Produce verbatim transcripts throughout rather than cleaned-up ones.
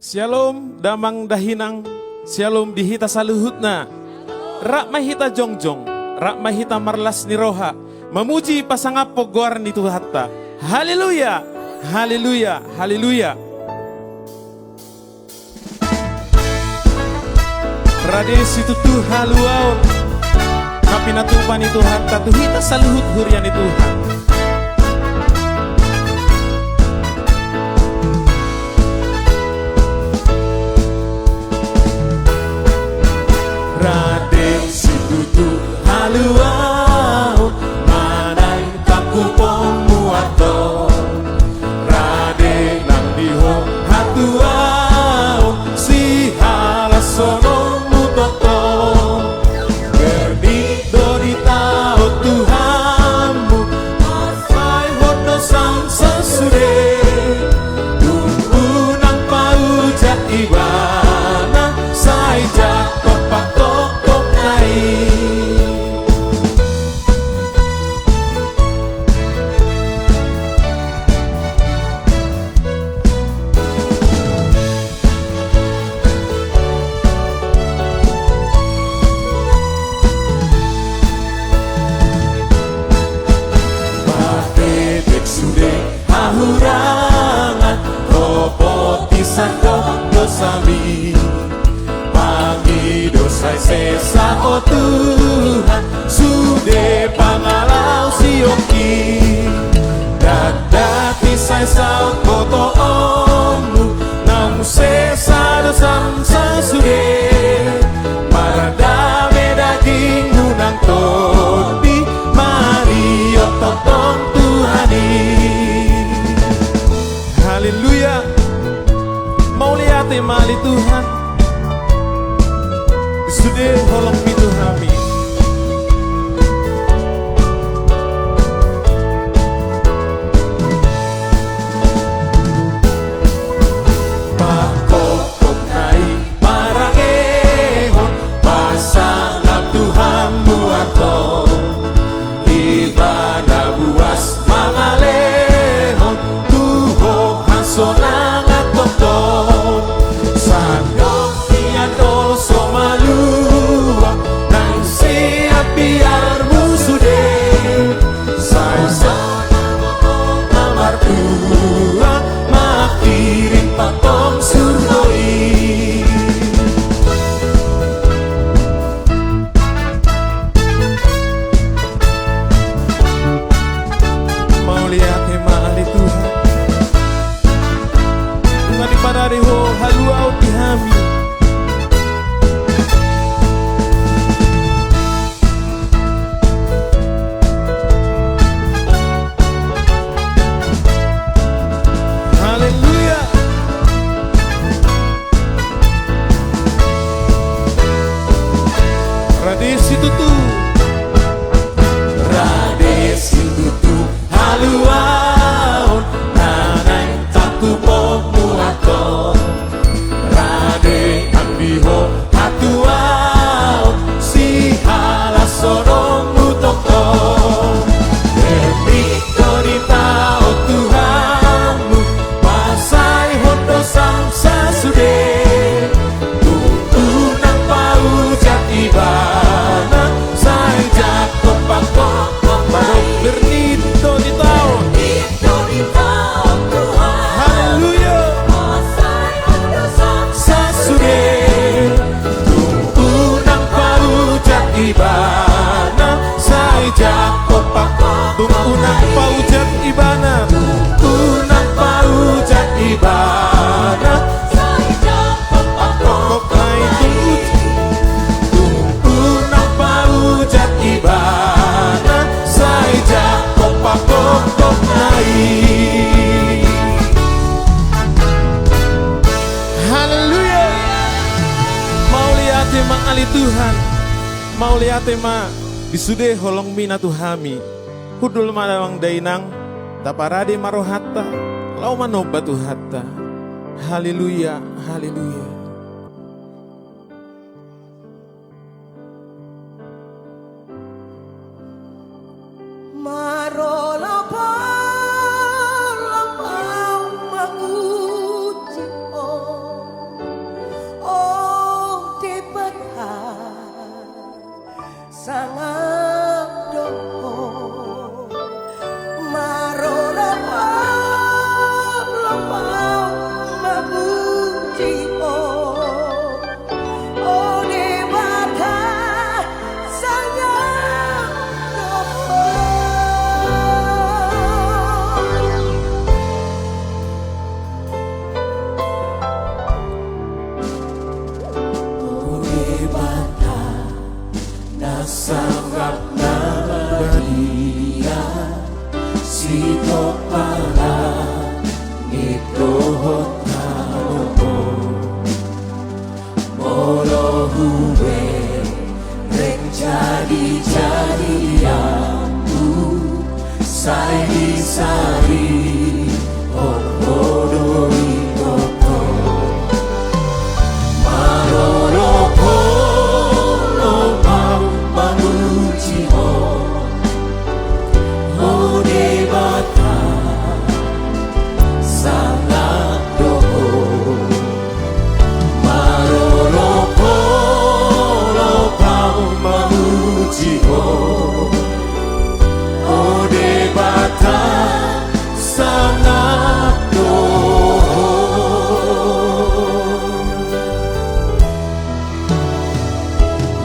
Syalom, damang dainang, syalom di hita saluhutna. Rap ma hita jongjong, rap ma hita marlas ni roha, mamuji pasangaphon goar ni Tuhanta. Haleluya, haleluya, haleluya. Rade situtu haluaon na pinatupa ni Tuhanta tu hita saluhut huria ni Tuhan. Rade situtu haluaon, manang tangkuponmu antong. Rade nang di ho hatuaon, sihalashononmu tongtong. Bernit do di hita on Tuhanmu, pasaehon do sangsan sude. Tung unang paujat Ibana, sai jak topak tongtong nai. Patetek sude hahurangan, ropoti sandok dosami. Pangido sai sesa ho Tuhan, sude pangalaosionki. Dakdanak i sai saut botoonmu, naung sesa do sangsan sude. Mardame dagingmu nang tondi, mariothon tongtong Tuhan i. Haleluya. Mauliate ma ale Tuhan. Sude holongmi tu hami. Pangkophop nai marangehon, pasangap Tuhanmu antong. Ibana buas mangalehon tu ho hasonangan tongtong. Sandok sian dolok so malua, nang sian biarmu sude. Sai sona boto na martua, manghirim tongtong surgo i. Mauliate ma ale Tuhan. Nunga diparade ho haluaon di hami. Haleluya. Rade situtu. Rade situtu haluaon, na naeng tangkuponmu antong. Rade nang di ho hatuaon, sihalashononmu tongtong. Bernit do di hita on Tuhanmu, pasaehon do sangsan sude. Tung unang paujat Ibana, sai jak topak tongtong. Madok bernit do di hita on. Haleluya. Sasude. Tung unang paujat Ibana, sai jak topak. Tung unang paujat Ibana. Tung unang paujat Ibana. Sai jak topak. Tung unang paujat Ibana, sai jak topak tongtong nai. Haleluya. Mauliate ma ale Tuhan. Mauliate ma di sude holongmi na tu hami. Hundul ma damang dainang, taparade ma rohanta, laho manomba Tuhanta. Haleluya, haleluya. Marolopolop ahu mamuji Ho. Sangap do ho, marolopolop au mamuji ho. O Debata, sangap do ho. O Debata, na sangap na badia, sitopang langit dohot tano. Molo hubereng jadijadianhu, sai disalihon ho do ingkon ho. Marolopolop au mamuji ho. O Debata, sangap do ho. Marolopolop au mamuji ho. O Debata, sangap do ho.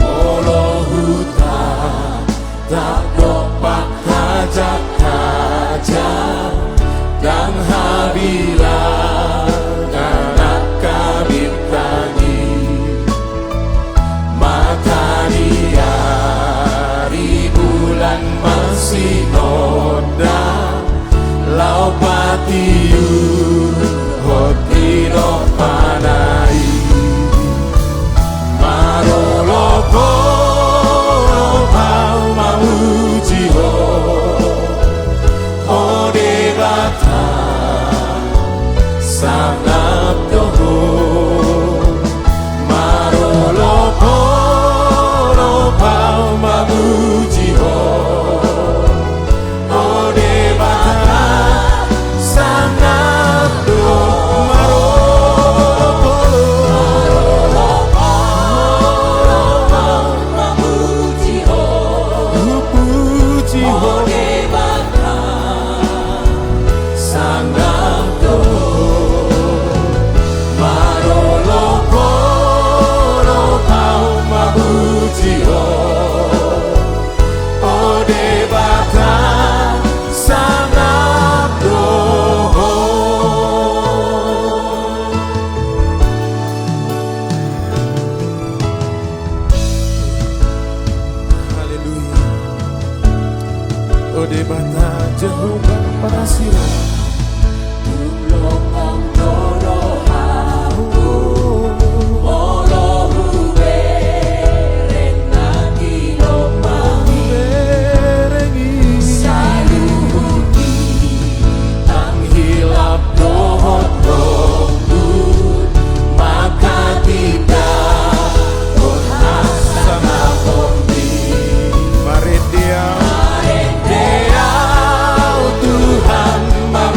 Molo huta- tap dompak hajat-hajat, ndang habilangan angka bintang i. Mata ni ari, bulan, marsinondang, laho patiur hot di dompana i. Marolopolop au mamuji ho, o Debata, sangap do ho. Marolopolop au mamuji ho, o Debata, sangap do ho. Marolopolop au mamuji ho, hupuji ho, o Debata, sangap do ho. Marolopolop au mamuji ho, o Debata, sangap do ho. Haleluya. O Debata Jahowa, parasiroha. Tung longom do rohangku molo hubereng na di lombang i. Hubereng i. Saluhut bintang hilap dohot ronggur mangkatindangkon hasangapon i. Marende au. Marende au, Tuhan, ma-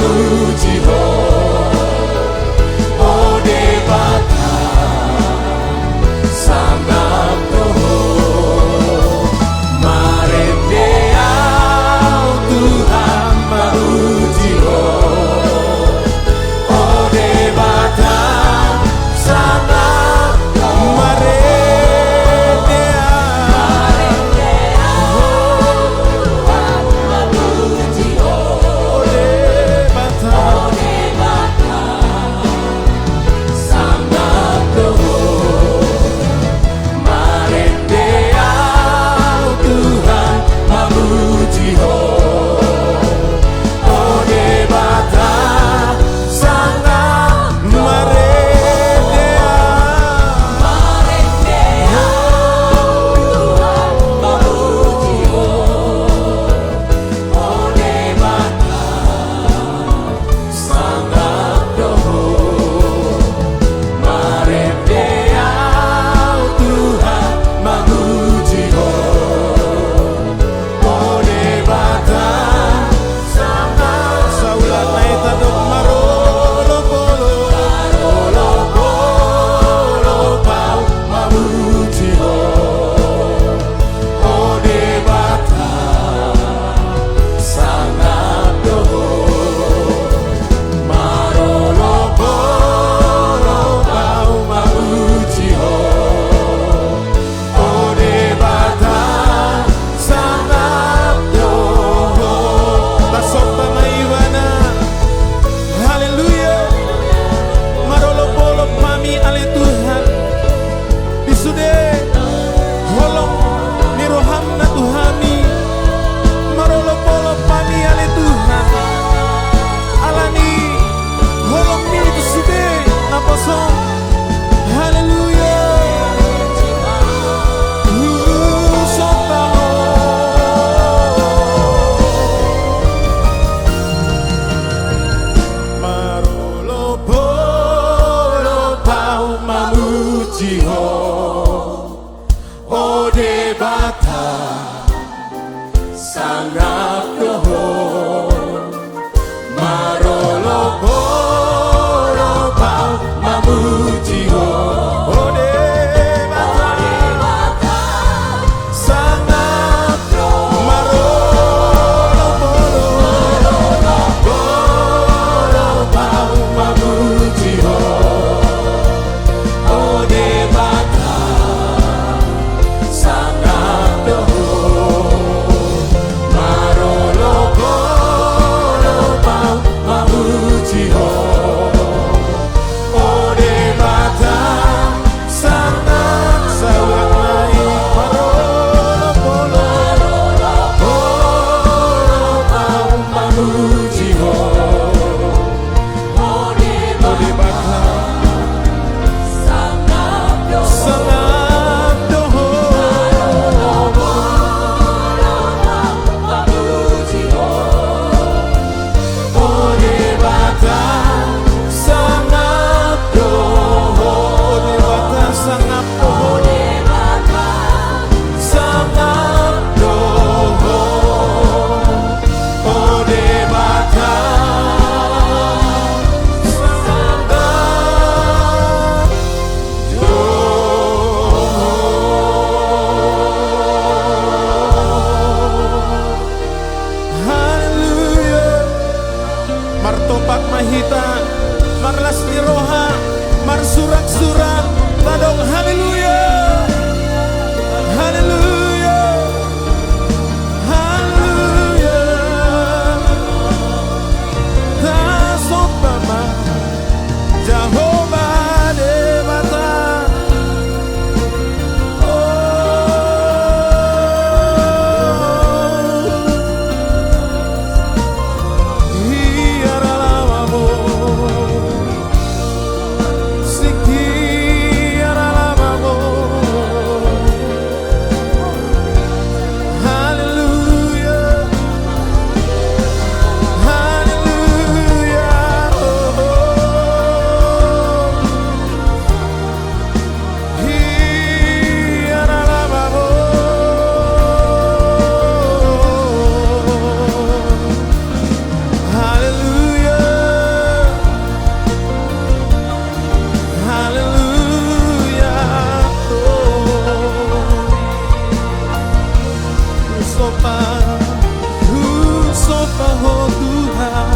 Husomba Ho Tuhan.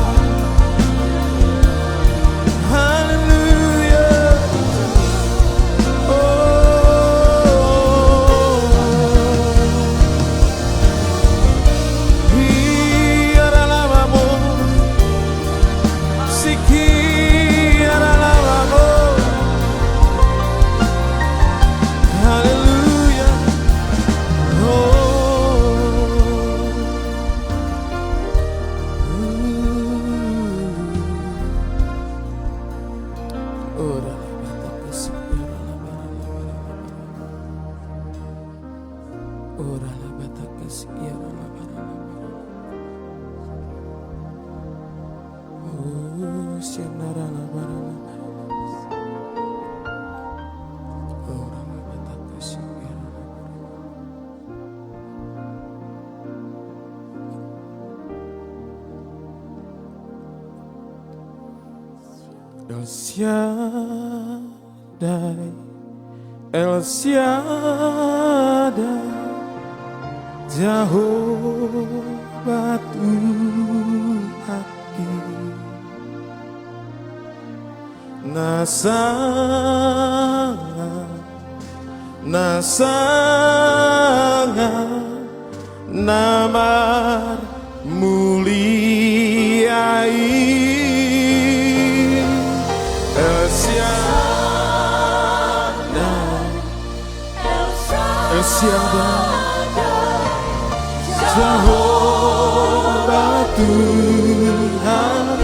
Haleluya. Oh. Ia ralabamo. Siki ia ralabamo. Haleluya. Oh. El Shaddai, El Shaddai, Jahowa Tuhanki. Na sangap, na sangap, na marmulia i. El Shaddai, El Shaddai, Jahowa Tuhan.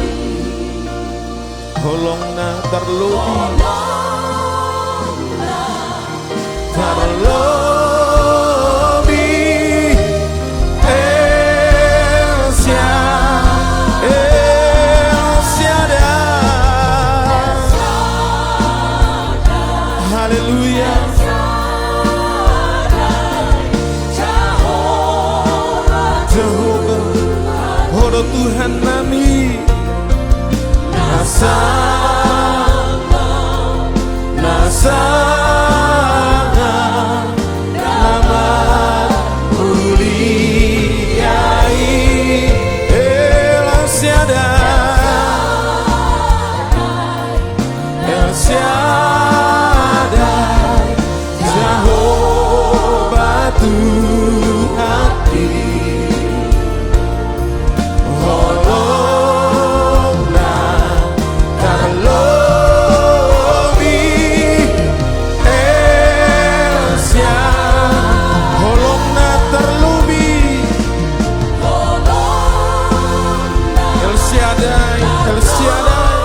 Holongna tarlobi, tarlobi El Sha-, El Shaddai. Haleluya. Jahowa, Ho do Tuhan nami. Na sangap, na sangap, na marmulia i. El Shaddai, El Shaddai, Jahowa Tuhanki. Holongna tarlobi, El Sha-, holongna tarlobi. El Shaddai, El Shaddai.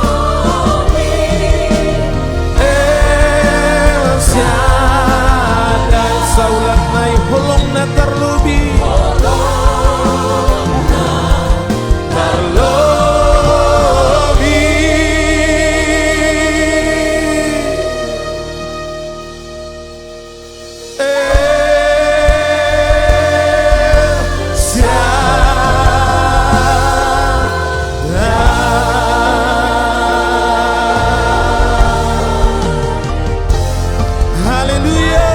El Shaddai, saulak nai holongna tarlobi. Tarlobi. Haleluya.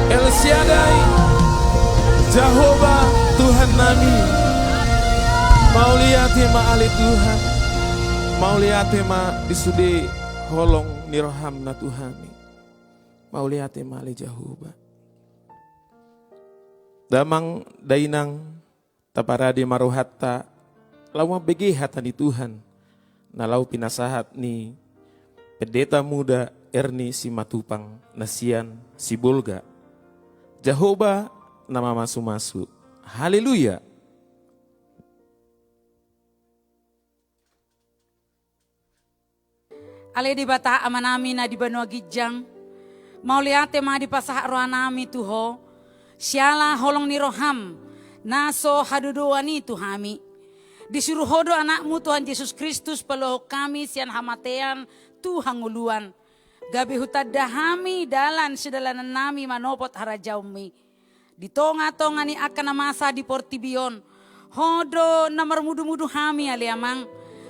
El Shaddai, Jahowa Tuhan nami. Mauliate ma ale Tuhan. Mauliate ma di sude holong ni roham na tu hami. Mauliate ma ale Jahowa. Damang dainang, taparade ma rohanta laho mambege hata ni Tuhan na laho pinasahat ni Pendeta Muda Erni Simatupang na sian Sibolga. Jahowa na mamasumasu. Haleluya. Ale Debata Amanami na di banua ginjang, mauliate ma dipasahat rohanami tu Ho, siala holong ni roham na so hadodoan i tu hami. Disuru Ho do Anakmu Tuhan Jesus Kristus paluahon hami sian hamatean tu hangoluan. Gabe hutanda hami dalan sidalanannami manopot harajaonmi. Di tongatonga ni angka na masa di portibi on, Ho do na marmudumudu hami ale Amang.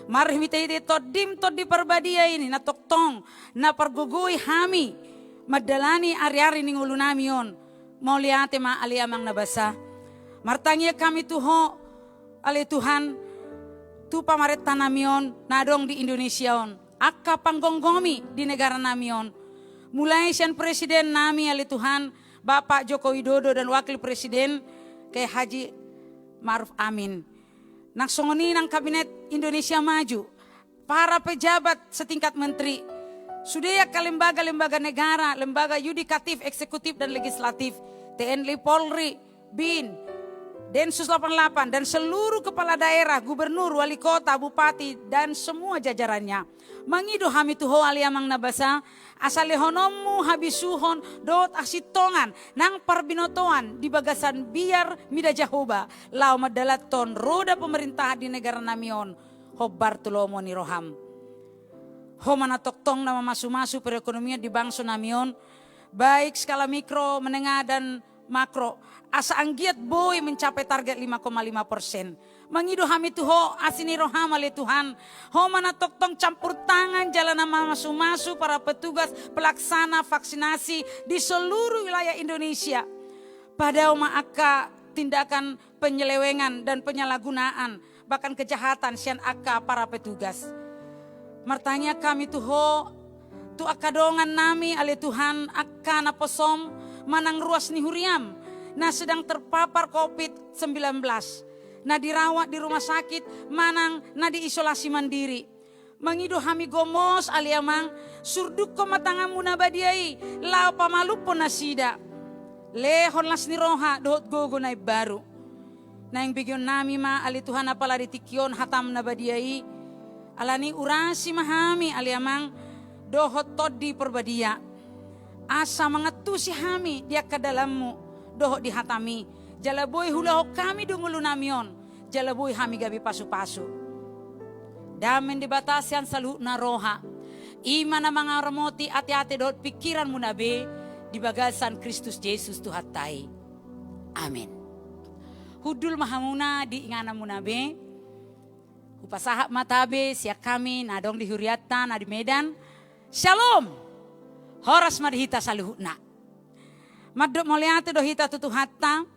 Marhitehite Tondim Tondi Parbadia i na tongtong na pargogoi hami mandalani ariari ni ngolunami on. Mauliate ma ale Amang na basa. Martangiang hami tu Ho, ale Tuhan, tu pamarenta nami on na adong di Indonesia on, angka panggomgomi di negara nami on. Mulai sian presiden nami, ale Tuhan, Bapak Joko Widodo dan wakil presiden Kiai Haji Ma'ruf Amin. Nang songon i nang kabinet Indonesia Maju, para pejabat setingkat menteri, sude angka lembaga-lembaga negara, lembaga yudikatif, eksekutif, dan legislatif, T N I, Polri, BIN, Densus delapan delapan, dan seluruh kepala daerah, gubernur, wali kota, bupati, dan semua jajarannya. Mangido hami tu Ho, ale Amang na basa, asa lehononmu habisuhon dohot hasintongan nang parbinotoan di bagasan biar mida Jahowa, laho mandalanhon roda pemerintahan di negara nami on hombar tu lomo ni roham. Ho ma na tongtong na mamasumasu perekonomian di bangso nami on, baik skala mikro, menengah, dan makro, asa anggiat boi mencapai target lima koma lima persen. Mangido hami tu Ho, asi ni roham, ale Tuhan, Ho ma na tongtong campur tangan jala na mamasumasu para petugas pelaksana vaksinasi di seluruh wilayah Indonesia. Padao ma angka tindakan penyelewengan dan penyalahgunaan, bahkan kejahatan sian angka para petugas. Martangiang hami tu Ho, tu angka dongan nami, ale Tuhan, angka naposom manang ruas ni huriam na sedang terpapar covid sembilan belas, na dirawat di rumah sakit manang na diisolasi mandiri. Mangido hami gomos, ale Amang, surdukkon ma tanganmu na badia i, laho pamalumhon nasida. Lehon las ni roha dohot gogo na imbaru. Naeng begeon nami ma, ale Tuhan, apala di tingki on hatam na badia i, alani urasi ma hami, ale Amang, dohot Tondi Parbadia, asa mangantusi hami di angka dalanmu dohot di hatami, jala boi huulahon hami do ngolu nami on, jala boi hami gabe pasupasu. Dame ni Debata sian saluhutna roha, i ma na mangaramoti ateate dohot pingkiranmuna be di bagasan Kristus Jesus Tuhanta i. Amen. Hundul ma hamuna di ingananmuna be. Hupasahat ma tabe sian hami na adong di hurianta na di Medan. Syalom. Horas ma di hita saluhutna. Mandok mauliate do hita tu Tuhanta,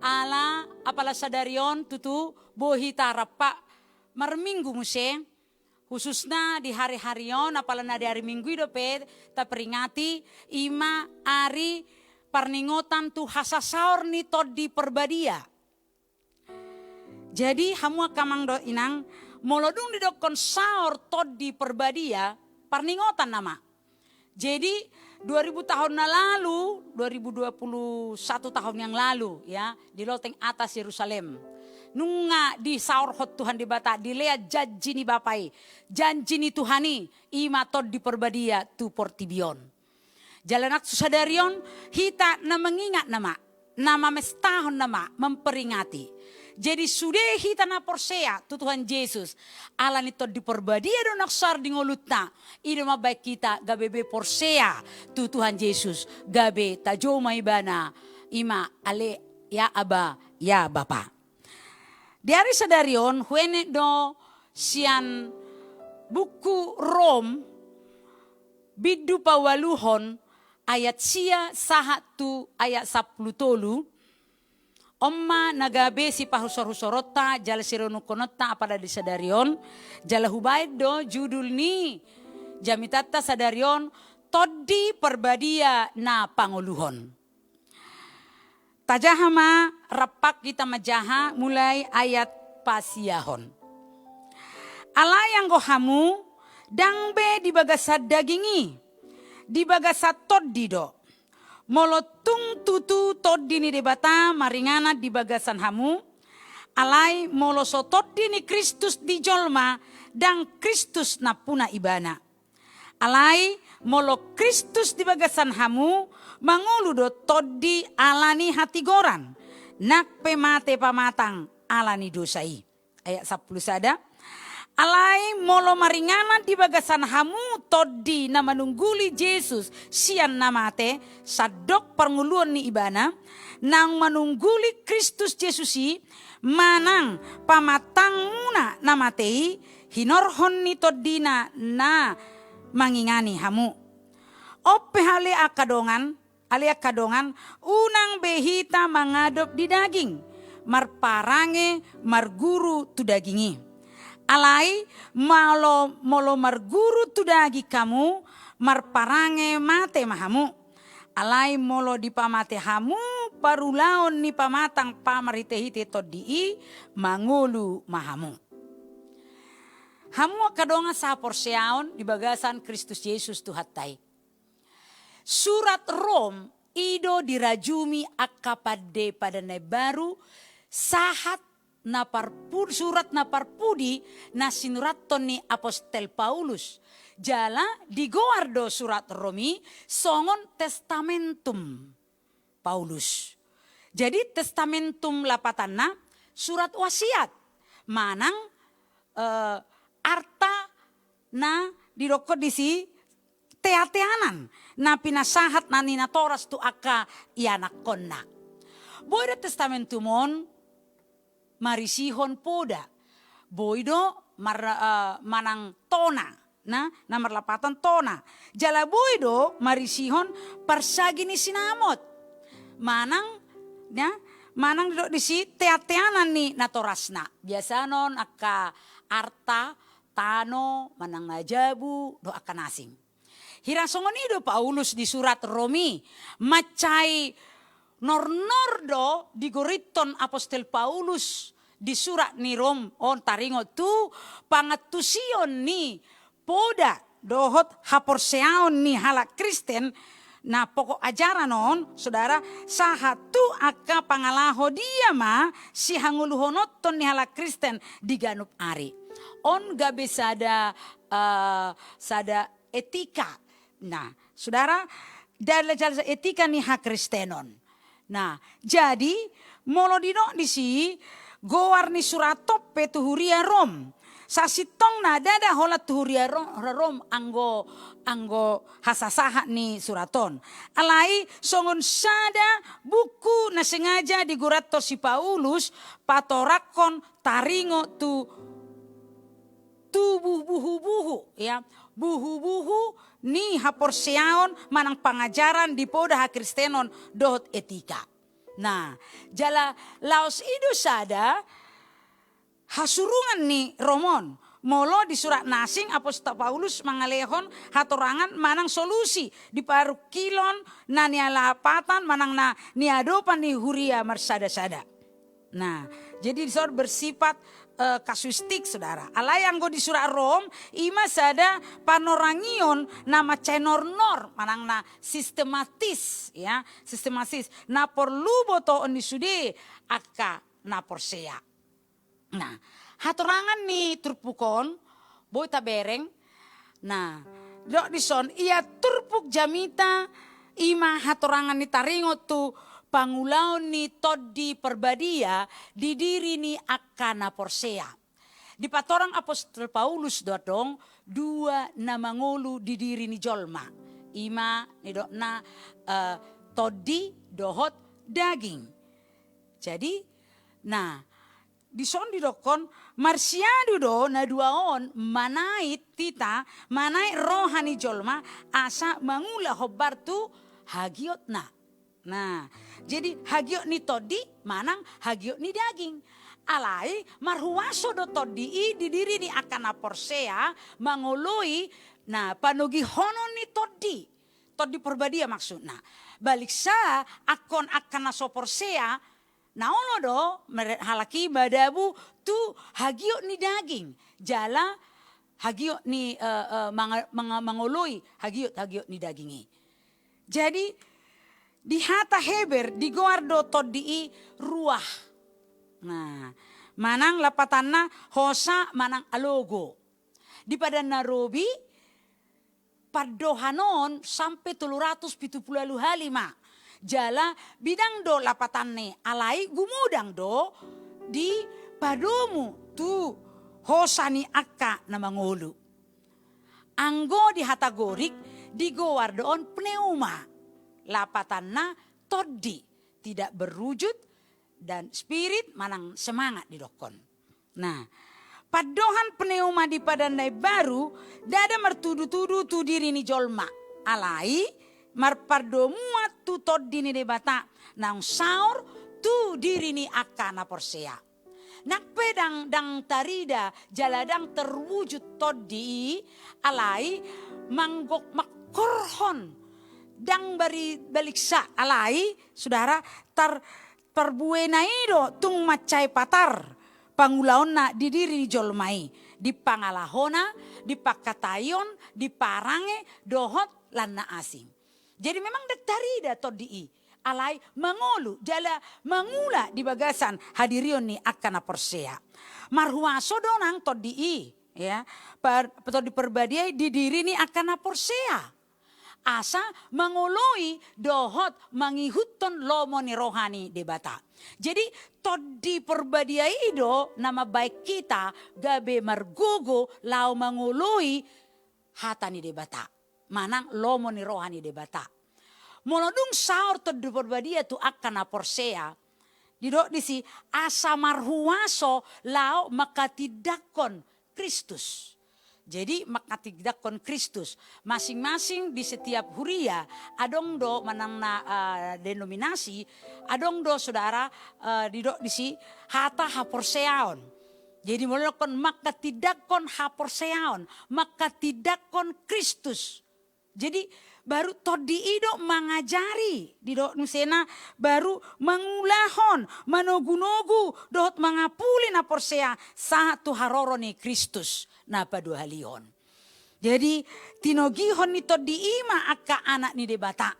ala apala sadari on tutu boi hita rap marminggu muse, khususna di hari-hari on, apala na di hari Minggu i dope taperingati, i ma ari parningotan tu hasasaor ni Tondi Parbadia. Jadi hamu angka amang dohot inang, molo dung didokkon saor Tondi Parbadia, parningotan nama. Jadi dua ribu tahun na lalu, dua ribu dua puluh satu tahun yang lalu, ya, di loteng atas Yerusalem, nunga disaorhon Tuhan Debata, dilehon janji ni Bapa i, janji ni Tuhan i, i ma Tondi Parbadia tu portibi on. Jala nang tu sadari on, hita na mangingat nama, na mamestahon nama, memperingati. Jadi sude hita na porsea tu Tuhan Jesus, ala ni Tondi Parbadia do na saor di ngolunta, i do mambahen hita gabe be porsea tu Tuhan Jesus, gabe tajou ma Ibana, i ma ale ya Aba, ya Bapa. Di ari sadari on, huenet do sian buku Rom, bindu paualuhon, ayat sia sahat tu ayat sampulu tolu. On ma na gabe sipahusorhusoronta jala sirenungkononta apala di sadari on, jala hubahen do judul ni jamitanta sadari on, Tondi Parbadia na Pangoluhon. Tajaha ma rap hita manjaha mulai ayat pasiahon. Alai anggo hamu, ndang be di bagasan daging i, di bagasan Tondi do. Molo tung tutu Tondi ni Debata maringanan di bagasan hamu, alai molo so Tondi ni Kristus di jolma, ndang Kristus nampuna ibana. Alai molo Kristus di bagasan hamu, mangolu do Tondi ala ni hatigoran, nang pe mate pamatang ala ni dosa i. Ayat sampulu sada. Alai molo maringanan di bagasan hamu Tondi na manungguli Jesus sian na mate, sandok parngoluon ni Ibana, naung manungguli Kristus Jesus i, manang pamatangmuna na mate i, hinorhon ni Tondina na mangingani hamu. On pe ale angka dongan, ale angka dongan, unang be hita mangadop di daging, marparange marguru tu daging i. Alai molo, molo marguru tu daging hamu, marparange mate ma hamu. Alai molo dipamate hamu parulaon ni pamatang pa marhitehite Tondi i, mangolu ma hamu. Hamu angka dongan sahaporseaon di bagasan Kristus Jesus Tuhanta i. Surat Rom i do dirajumi angka pande Padan na Imbaru sahat na parpu-, surat na parpudi na sinurathon ni apostel Paulus. Jala digoar do surat Rom i songon testamentum Paulus. Jadi testamentum lapatanna surat wasiat manang, eh, arta na didokkon disi teateanan na pinasahat na ninatoras tu angka ianakkonna. Boi do testamentum on marisihon poda, boi do mar-, eh, manang tona, na, na marlapatan tona. Jala boi do marisihon parsagi ni sinamot. Manang, ya, manang didok disi teateanan ni natorasna. Biasana on angka arta, tano, manang na jabu, dohot angka na asing. Hira songon i do Paulus di surat Rom i, mansai nornor do digorithon apostel Paulus di surat ni Rom on taringot tu pangantusion ni poda dohot haporseaon ni halak Kristen, na pokok ajaran on, saudara, sahat tu angka pangalaho dia ma sihangoluhononhon ni halak Kristen di ganup ari. On gabe sada, eh, sada etika. Nah, saudara, dalan jala etika ni hakristenon. Nah, jadi, molo didok disi, goar ni surat on pe tu huria Rom. Sasintongna ndada holan tu huria Ro-, Rom anggo, anggo hasasahat ni surat on. Alai songon sada buku na sengaja digorathon si Paulus patorangkon taringot tu, tu bu-, buhu-buhu, ya, buhu-buhu ni haporseaon manang pangajaran di poda hakristenon dohot etika. Nah, jala laos i do sada hasurungan ni Rom on. Molo di surat na asing apostel Paulus mangalehon hatorangan manang solusi di parungkilon na nialapatan manang na niadopan ni huria marsada-sada. Nah, jadi dison bersifat, eh, kasuistik, saudara. Alai anggo di surat Rom, i ma sada panorangion na mansai nornor, manang na sistematis, ya, sistematis. Na porlu botoon ni sude angka na porsea. Nah, hatorangan ni turpuk on, boi tabereng. Nah, didok dison, ia turpuk jamita, i ma hatorangan ni taringot tu pangulaon ni Tondi Parbadia di diri ni angka na porsea. Dipatorang apostel Paulus do adong dua na mangolu di diri ni jolma. I ma nidokna, eh, tondi dohot daging. Jadi, nah, dison didokkon, marsiadu do na dua on manait hita, manait roha ni jolma, asa mangula hombar tu hagiotna. Nah, jadi hagiot ni tondi manang hagiot ni daging. Alai marhuaso do tondi i di diri ni angka na porsea mangoloi, nah, panogihonon ni tondi. Tondi Parbadia maksudna. Baliksa angkon angka na so porsea, na olo do mere-, halak i madabu tu hagiot ni daging, jala hagiot ni, eh, eh, manga-, manga-, mangoloi hagiot-hagiot ni daging i. Jadi, di hata Heber digoar do tondi i ruah. Nah, manang lapatanna hosa manang alogo. Di Padan na Robi, pandohan on sampe tolu ratus pitu pulu ualu hali ma. Jala bidang do lapatanna i, alai gumodang do dipadomu tu hosa ni angka na mangolu. Anggo di hata Gorik, digoar do on pneuma. Lapatanna tondi, tidak berwujud, dan spirit manang semangat didokkon. Nah, pandohan pneuma di Padan na Imbaru ndada martudu-tudu tu diri ni jolma. Alai, marpandomuan tu Tondi ni Debata, naung saor tu diri ni angka na porsea. Nang pe ndang, ndang tarida jala ndang terwujud tondi i, alai manggok mangkorhon ndang bari baliksa, alai, sudara, tar-, parbuena i do tung mansai patar pangulaonna di diri ni jolma i, di pangalahona, di pangkataion, di parange, dohot lan na asing. Jadi memang ndang tarida tondi i, alai mangolu jala mangula di bagasan hadirion ni angka na porsea. Marhuaso do nang tondi i, ya, par-, Tondi Parbadia i di diri ni angka na porsea, asa mangoloi dohot mangihuthon lomo ni roha ni Debata. Jadi Tondi Parbadia i do na mambahen hita gabe margogo laho mangoloi hata ni Debata manang lomo ni roha ni Debata. Molo dung saor Tondi Parbadia tu angka na porsea, didok disi, asa marhuaso laho manghatindanghon Kristus. Jadi manghatindanghon Kristus. Masing-masing di setiap huria adong do manang na, eh, denominasi, adong do, sudara, eh, didok disi hata haporseaon. Jadi molo didokkon manghatindanghon haporseaon, manghatindanghon Kristus. Jadi baru tondi i do mangajari, didok musena baru mangulahon, manogunogu dohot mangapuli na porsea sahat tu haroro ni Kristus na paduahalihon. Jadi tinogihon ni tondi i ma angka anak ni Debata.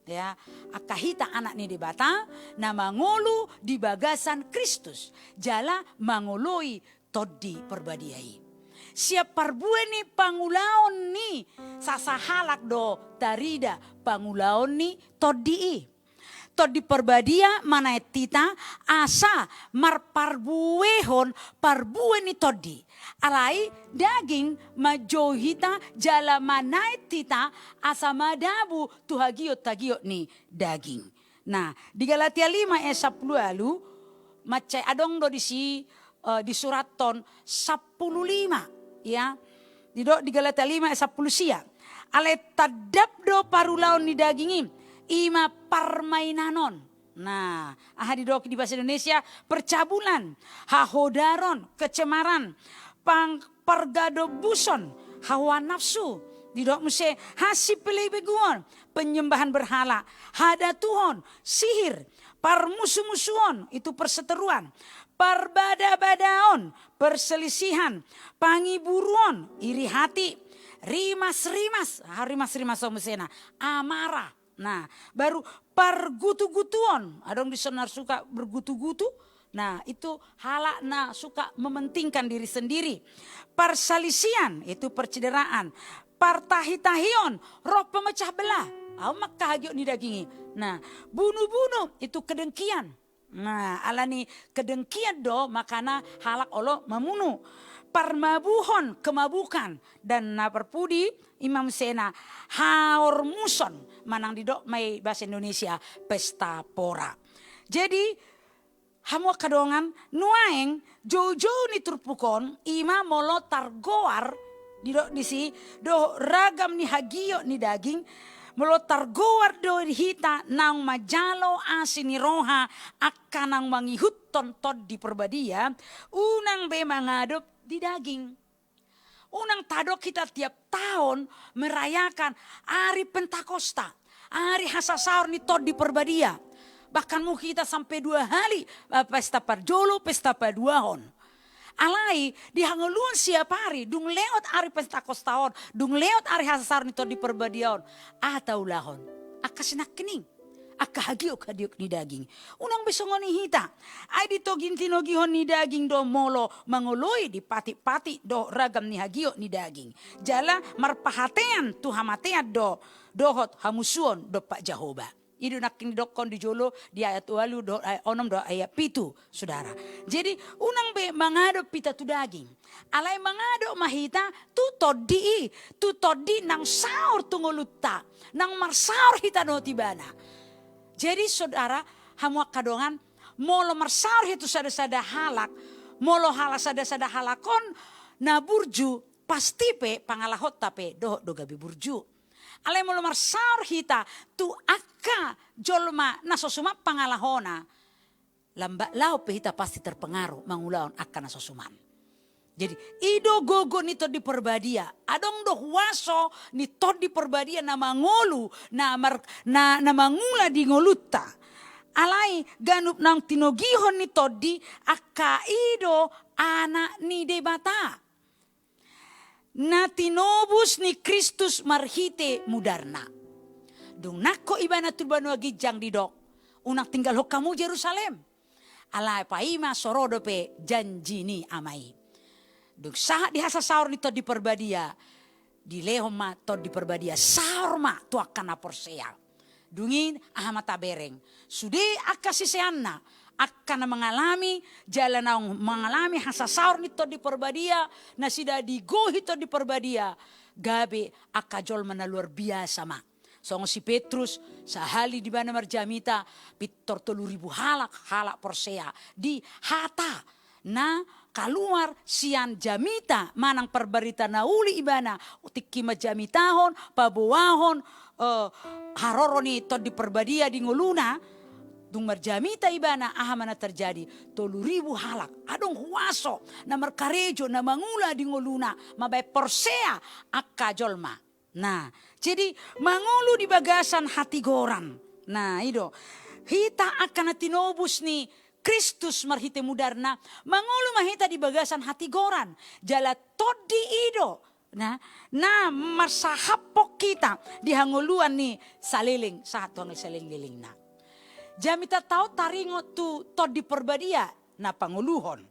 Ya, angka hita anak ni Debata na mangolu di bagasan Kristus jala mangoloi Tondi Parbadia i. Sian parbue ni pangulaon ni sasahalak do tarida pangulaon ni tondi i. Tondi Parbadia manaet hita asa marparbuehon parbue ni tondi. Alai daging manjou hita jala manaet hita asa madabu tu hagiot-hagiot ni daging. Nah, di Galatia lima ayat sampulu ualu, mansai adong do disi, eh, disurathon sampulu lima, ya. Didok di Galatia lima ayat sampulu sia. Alai tandap do parulaon ni daging i, i ma parmainanon. Nah, aha didok di bahasa Indonesia, percabulan, hahodaron, kecemaran, pang-, pargadobuson, hawa nafsu, didok muse hasipelebeguon, penyembahan berhala, hadatuhon, sihir, parmusumusuon, itu perseteruan, parbadabadaon, perselisihan, pangiburuon, iri hati, rimasrimas, ah, rimasrimas on musena, amarah. Nah, baru pargutugutuon, adong dison na suka bergutugutu. Nah, itu halak na suka mementingkan diri sendiri. Parsalisian, itu percideraan. Partahitahion, roh pemecah belah. Au ma angka hagiot ni daging i. Nah, bunubunuh, itu kedengkian. Nah, ala ni kedengkian do makana halak olo mamunu. Parmabuhon, kemabukan, dan na parpudi i ma musena haormuson, manang didok ma i bahasa Indonesia pesta pora. Jadi hamu angka dongan, nuaeng joujou ni turpuk on i ma molo targoar, didok disi, dohot ragam ni hagiot ni daging, molo targoar do hita naung manjalo asi ni roha angka naung mangihuthon Tondi Parbadia, unang be mangadop di daging. Unang tadok hita tiap taon merayakan ari Pentakosta, ari hasasaor ni Tondi Parbadia. Bahkan mungkin hita sampe dua hali, eh, pesta parjolo, pesta paduahon. Alai di hangoluan siap ari, dung lewat ari Pentakosta on, dung lewat ari hasasaor ni Tondi Parbadia on, aha taulahon? Angka sinangkining, angka hagiot-hagiot ni daging. Unang be songon i hita. Ai di togi-, tinogihon ni daging do molo mangoloi, dipatik-patik dohot ragam ni hagiot ni daging. Jala marpahatean tu hamatean do, dohot hamusuon dompak Jahowa. I do nangkin didokkon di jolo di ayat ualu dohot ayat onom dohot ayat pitu, sudara. Jadi unang be mangadop hita tu daging. Alai mangadop ma hita tu Tondi i, tu Tondi naung saor tu ngolunta, naung marsaor hita dohot Ibana. Jadi sodara, hamu angka dongan, molo marsaor hita tu sada-sada halak, molo halak, sada-sada halak on na burju, pasti pe pangalahonta pe dohot do gabe burju. Alai molo marsaor hita tu angka jolma na so suman pangalahona, lambat laun pe hita pasti terpengaruh mangulahon angka na so suman. Jadi, i do gogo ni Tondi Parbadia. Adong do huaso ni Tondi Parbadia na mangolu, na mar-, na, na mangula di ngolunta. Alai ganup naung tinogihon ni Tondi, angka i do anak ni Debata. Na tinobus ni Kristus marhite mudarna. Dung nangkok ibana tu banua ginjang didok, unang tinggalhon hamu Jerusalem. Alai paima so ro dope janji ni Ama i. Dung sahat di hasasaor ni Tondi Parbadia, dilehon ma Tondi Parbadia saor ma tu angka na porsea. Dung i aha ma tabereng? Sude angka siseanna, angka na mangalami, jala naung mangalami hasasaor ni Tondi Parbadia, nasida digohi Tondi Parbadia, gabe angka jolma na luar biasa ma. Songon si Petrus, sahali di ibana marjamita, pintor tolu ribu halak, halak porsea di hata na kaluar sian jamita manang parbarita na uli ibana, tingki manjamitahon, paboahon, eh, haroro ni Tondi Parbadia di ngoluna. Dung marjamita ibana, aha ma na terjadi? Tolu ribu halak. Adong huaso na markarejo, na mangula di ngoluna, mambahen porsea angka jolma. Nah, jadi mangolu di bagasan hatigoran. Nah, i do. Hita angka na tinobus ni Kristus marhite mudarna, mangolu ma hita di bagasan hatigoran. Jala Tondi i do. Nah, na marsahaphon hita di hangoluan ni saleleng sahat tu hangoluan saleleng-lelengna. Jamitanta on taringot tu Tondi Parbadia na pangoluhon.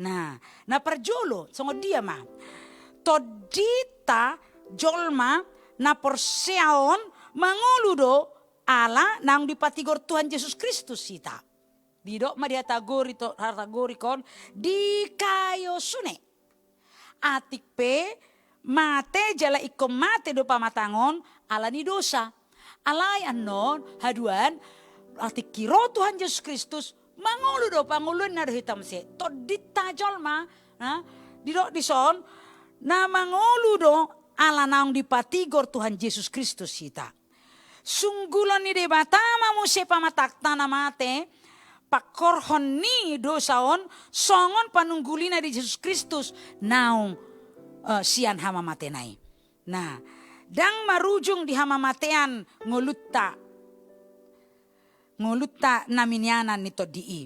Nah, na parjolo, songon dia ma? Tondinta jolma na porsea on mangolu do ala naung dipatigor Tuhan Jesus Kristus hita. Didok ma di hatagori to-, hatagorikon di kayo sune. Atik pe mate jala ingkon mate do pamatang on ala ni dosa. Alai annon, haduan, atik i ro Tuhan Jesus Kristus, mangolu do, pangoluanna do hita muse. Tondinta jolma, ha? Didok dison, na mangolu do ala naung dipatigor Tuhan Jesus Kristus hita. Sunggulon ni Debata ma muse pamatangta na mate, pangkorhon ni dosa on, songon panunggulina di Jesus Kristus naung, eh, sian hamamatena i. Nah, ndang marujung di hamamatean ngolunta, ngolunta na minianan ni Tondi i.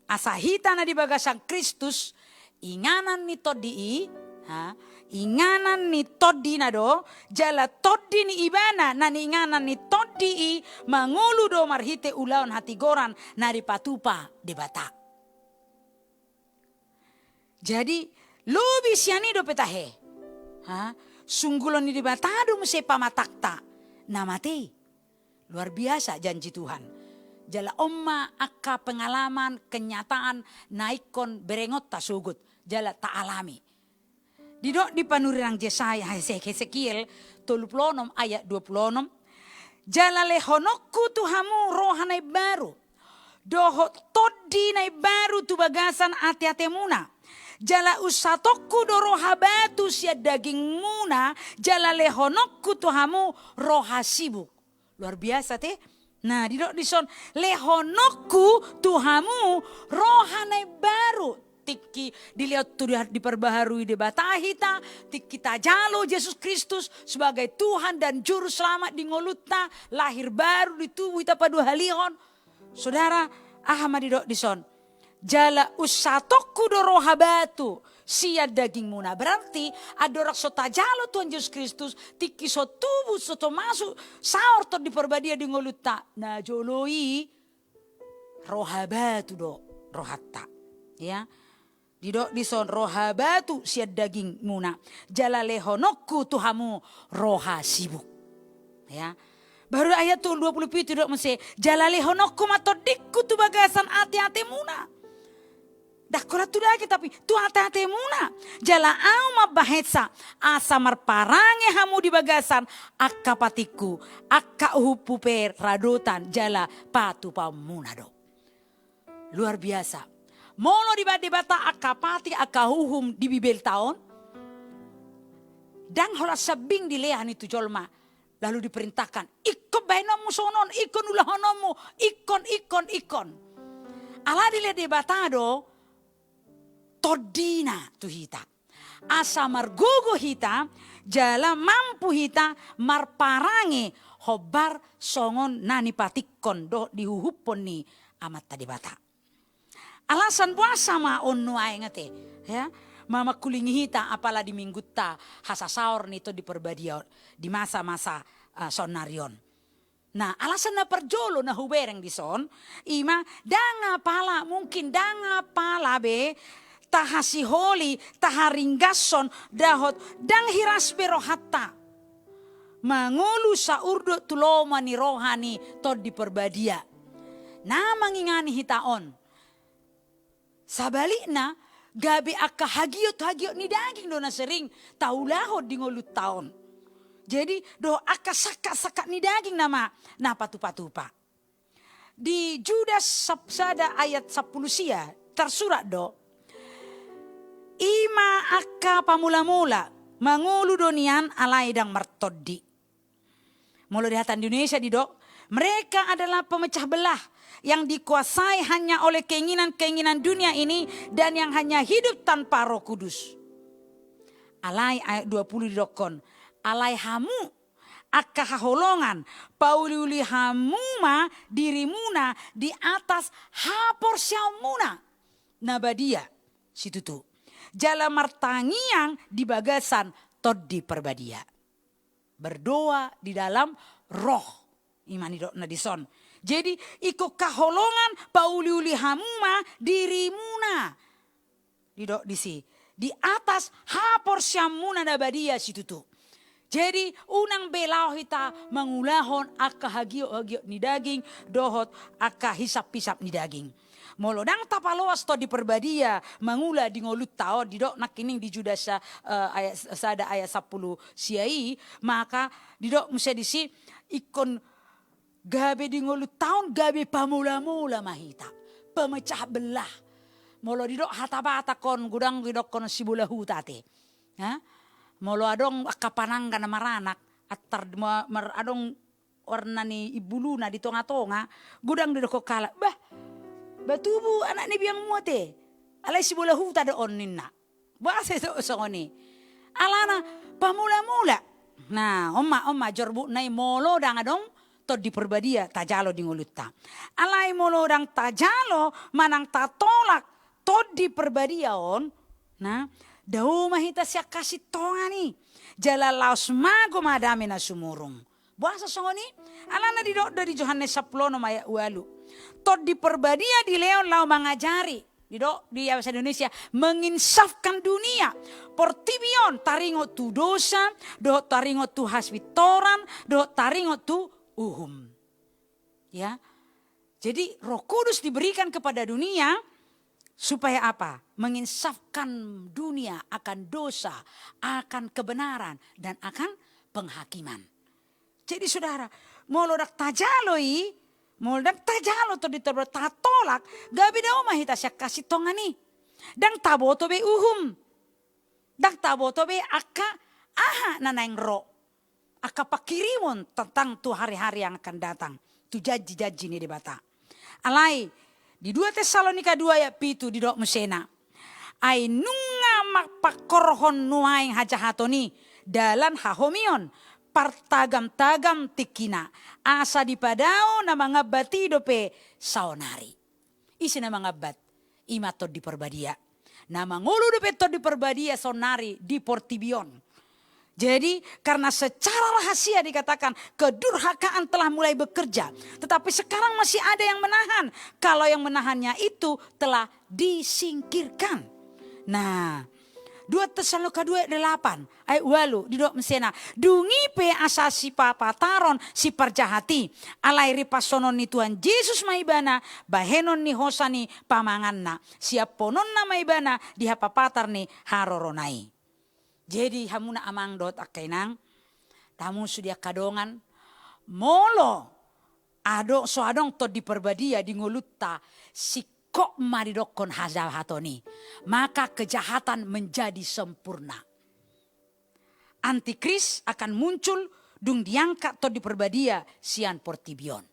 Asa hita na di bagasan Kristus, inganan ni Tondi i, ha, inganan ni Tondina do, jala Tondi ni Ibana na niinganan ni Tondi i, mangolu do marhite ulaon hatigoran na dipatupa Debata. Jadi, lobi sian i dope tahe. Ha? Sunggulon ni Debata do muse pamatangta na mate i. Luar biasa janji Tuhan. Jala on ma angka pengalaman, kenyataan na ingkon berengonta sogot. Jala taalami. Didok di panurirang Jesaya, Hesekiel tolu pulu onom ayat dua pulu onom. Jala lehononku tu hamu roha na imbaru. Dohot tondi na imbaru tu bagasan ateatemuna. Jala unsatonku do roha batu sian dagingmuna, jala lehononku tu hamu roha sibuk. Luar biasa te. Nah, didok dison, lehononku tu hamu roha na imbaru. Tingki dilehon tu di, diperbaharui Debata hita, tingki tajalo Jesus Kristus sebagai Tuhan dan Juru Selamat di ngolunta, lahir baru di tubuh hita paduahalihon. Saudara, aha ma didok dison? Jala unsatonku do roha batu sian dagingmuna. Berarti andorang so tajalo Tuhan Jesus Kristus, tingki so tubu, so, so masuk saor Tondi Parbadia di ngolunta, na jolo i roha batu do rohanta. Ya. Didok dison roha batu sian dagingmuna. Jala lehononku tu hamu roha sibuk. Ya. Baru ayat tu dua pulu pitu didok muse, jala lehononku ma tondingku tu bagasan ateatemuna. Ndang holan tu daging, tapi tu ateatemuna. Jala ahu mambahensa, asa marparange hamu di bagasan angka patikku, angka uhumhu pe radotan jala patupaonmuna do. Luar biasa. Molo dibahen Debata angka patik, angka uhum di Bibelta on, ndang holan sambing dilehon i tu jolma, lalu diperintahkan, ingkon bahenonmu songon on, ingkon ulahononmu, ingkon, ingkon, ingkon. Ala dilehon Debata do tondina tu hita, asa margogo hita jala mampu hita marparange hombar songon na nipatikkon dohot diuhuphon ni Amanta Debata. Alasan boasa ma on nuaeng ate, ya, ma mangkulingi hita apala di minggunta hasasaor ni Tondi Parbadia on di masa-masa, eh, saonnari on. Nah, alasan na parjolo na hubereng dison, ima ndang apala, mungkin ndang apala be tahasiholi, taharinggashon, dohot ndang hiras be rohanta mangolu saurdot tu lomo ni roha ni Tondi Parbadia na mangingani hita on. Sabalikna, gabe angka hagiot-hagiot ni daging do na sering taulahon di ngolunta on. Jadi, dohot angka sangkap-sangkap ni daging nama na patupa-tupa. Di Judas sap-, sada ayat sampulu sia, tarsurat do, ima angka pamolamola, mangolu do nian alai ndang martondi. Molo di hata Indonesia didok, mereka adalah pemecah belah yang dikuasai hanya oleh keinginan-keinginan dunia ini dan yang hanya hidup tanpa Roh Kudus. Alai ayat dua pulu didokkon, alai hamu angka haholongan, pauliuli hamu ma dirimuna di atas haporseaonmuna na badia situtu, jala martangiang di bagasan Tondi Parbadia. Berdoa di dalam Roh. Ima nidokna dison. Jadi, ingkon haholongan pauliuli hamu ma dirimuna. Didok disi. Di atas haporseaonmuna na badia situtu. Jadi, unang be laho hita mangulahon angka hagiot-hagiot ni daging, dohot angka hisap-hisap ni daging. Molo ndang tapaloas Tondi Parbadia mangula di ngolunta on, didok nangkining di Judas, eh, ayat sada ayat sampulu sia i, maka didok muse disi, ingkon gabe di ngolunta on gabe pamolamola ma hita, pemecah belah. Molo didok hata Batak on, godang didokkon sibola huta ate. Ha? Molo adong angka panangga na maranak, antar ma-, mar-, adong warna ni imbuluna di tonga-tonga, godang didokkon halak, bah, bah tubu anak ni biangmu ate, alai sibola huta do on ninna. Boasa do songon i? Alana pamolamola. Nah, on ma, on ma jorbutna i molo ndang adong Tondi Parbadia tajalo di ngolunta. Alai molo ndang tajalo manang tatolak Tondi Parbadia on, nah, dao ma hita sian hasintongan i. Jala laos mago ma dame na sumurung. Boasa songon i? Alana didok do di Johannes sampulu onom ayat ualu. Tondi Parbadia dilehon laho mangajari. Didok di bahasa Indonesia, menginsafkan dunia. Portibi on taringot tu dosa, dohot taringot tu hapintoran, dohot taringot tu uhum. Ya. Jadi, Roh Kudus diberikan kepada dunia supaya apa? Menginsafkan dunia akan dosa, akan kebenaran, dan akan penghakiman. Jadi, saudara, molo ndang tajalo i, molo ndang tajalo Tondi Parbadia, tatolak, gabe dao ma hita sian hasintongan i. Ndang taboto be uhum. Ndang taboto be angka aha na naeng ro. Angka pangkirimon tentang tu hari-hari yang akan datang. Tu janji-janji ni Debata. Alai, di dua Tesalonika dua ayat pitu didok musena. Ai nunga mangkorhon nuaeng hajahaton i, dalan hahomion, partagam-tagam tingkina, asa dipadao na mangambat i dope saonari. Ise na mangambat? Ima Tondi Parbadia. Na mangolu dope Tondi Parbadia saonari di portibi on. Jadi, karena secara rahasia dikatakan kedurhakaan telah mulai bekerja, tetapi sekarang masih ada yang menahan. Kalau yang menahannya itu telah disingkirkan. Nah, dua Tesalonika dua ayat delapan, ayat ualu, didok musena, dung i pe asa sipapataron siparjahat i, alai ripashonon ni Tuhan Jesus ma ibana, bahenon ni hosa ni pamanganna, siaphononna ma ibana di hapapatar ni harorona i. Jadi, hamuna amang dohot angka inang, tamusu di angka dongan, molo adong, so adong Tondi Parbadia di ngolunta, singkop ma didokkon hajahaton i, maka kejahatan menjadi sempurna. Antikris akan muncul dung diangkat Tondi Parbadia sian portibi on.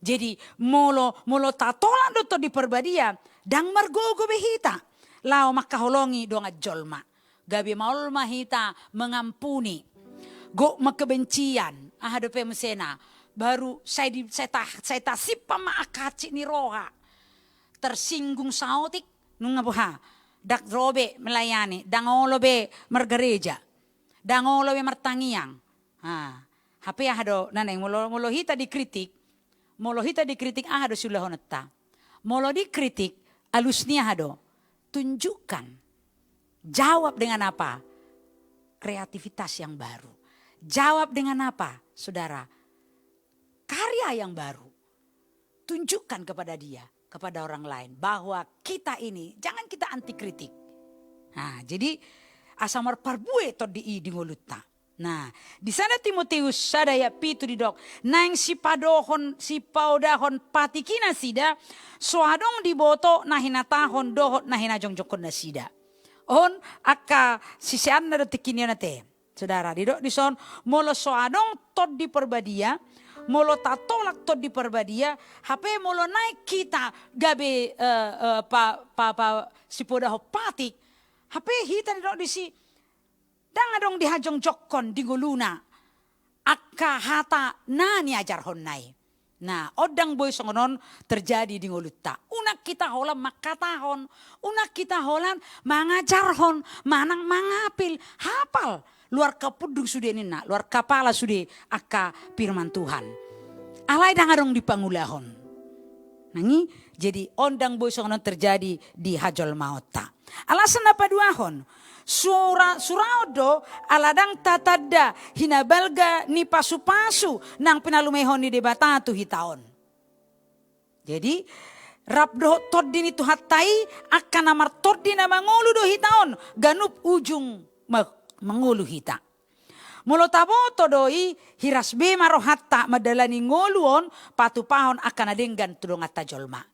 Jadi molo, molo tatolak do Tondi Parbadia, ndang margogo be hita laho mangkaholongi dongan jolma. Gabe maol ma hita mengampuni. Gok ma kebencian, aha dope musena. Baru sai di, sai ta, sai tasimpan ma angka hansit ni roha. Tersinggung saotik, nunga boha. Ndang ro be melayani, ndang olo be margareja. Ndang olo be martangiang. Ha, hape aha do, na naeng molo, molo hita dikritik, molo hita dikritik aha do siulahononta? Molo dikritik, alus ni aha do? Tunjukkan. Jawab dengan apa? Kreativitas yang baru. Jawab dengan apa, saudara? Karya yang baru. Tunjukkan kepada dia, kepada orang lain, bahwa kita ini, jangan kita anti kritik. Nah, jadi asa marparbue tondi i di ngolunta. Nah, di sada Timoteus sada ayat pitu didok, naeng sipadohon, sipaodahon patik i nasida, so adong diboto na hinatahon dohot na hinajongjongkon nasida. On angka siseanna do tingki on ate. Saudara, didok dison, molo so adong Tondi Parbadia, molo tatolak Tondi Parbadia, hape molo naeng hita gabe, eh, eh, pa, pa, pa, sipodahon patik, hape hita didok disi, ndang adong dihajongjongkon di ngoluna angka hata na niajarhonna i. Nah, on ndang boi songon on terjadi di ngolunta. Unang hita holan mangkatahon, unang hita holan mangajarhon, manang mangapil, hapal. Luar kapundung sude ninna, luar kapala sude angka firman Tuhan. Alai ndang adong dipangulahon. Nang i, jadi on ndang boi songon on terjadi di hajolmaonta. Alasan na paduahon, sura-, suraon do ala ndang tatanda hinabalga ni pasupasu nang pinalumehon ni Debata tu hita on. Jadi, rap dohot tondi ni Tuhanta i, angka na martondi na mangolu do hita on, ganup ujung ma-, mangolu hita. Molo taboto do i, hiras be ma rohanta mandalani ngolu on, patupahon angka na denggan tu donganta jolma.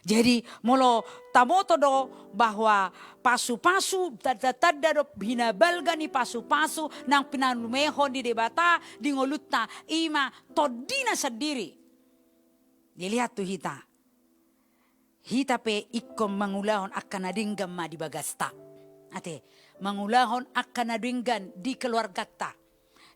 Jadi, molo taboto do bahwa pasupasu, tanda-tanda do hinabalga ni pasupasu nang pinalumehon ni Debata di ngolunta, i ma tondina sandiri. Dilihat tu hita. Hita pe ingkon mangulahon angka na denggan ma di bagasta. Ate, mangulahon angka na denggan di keluarganta.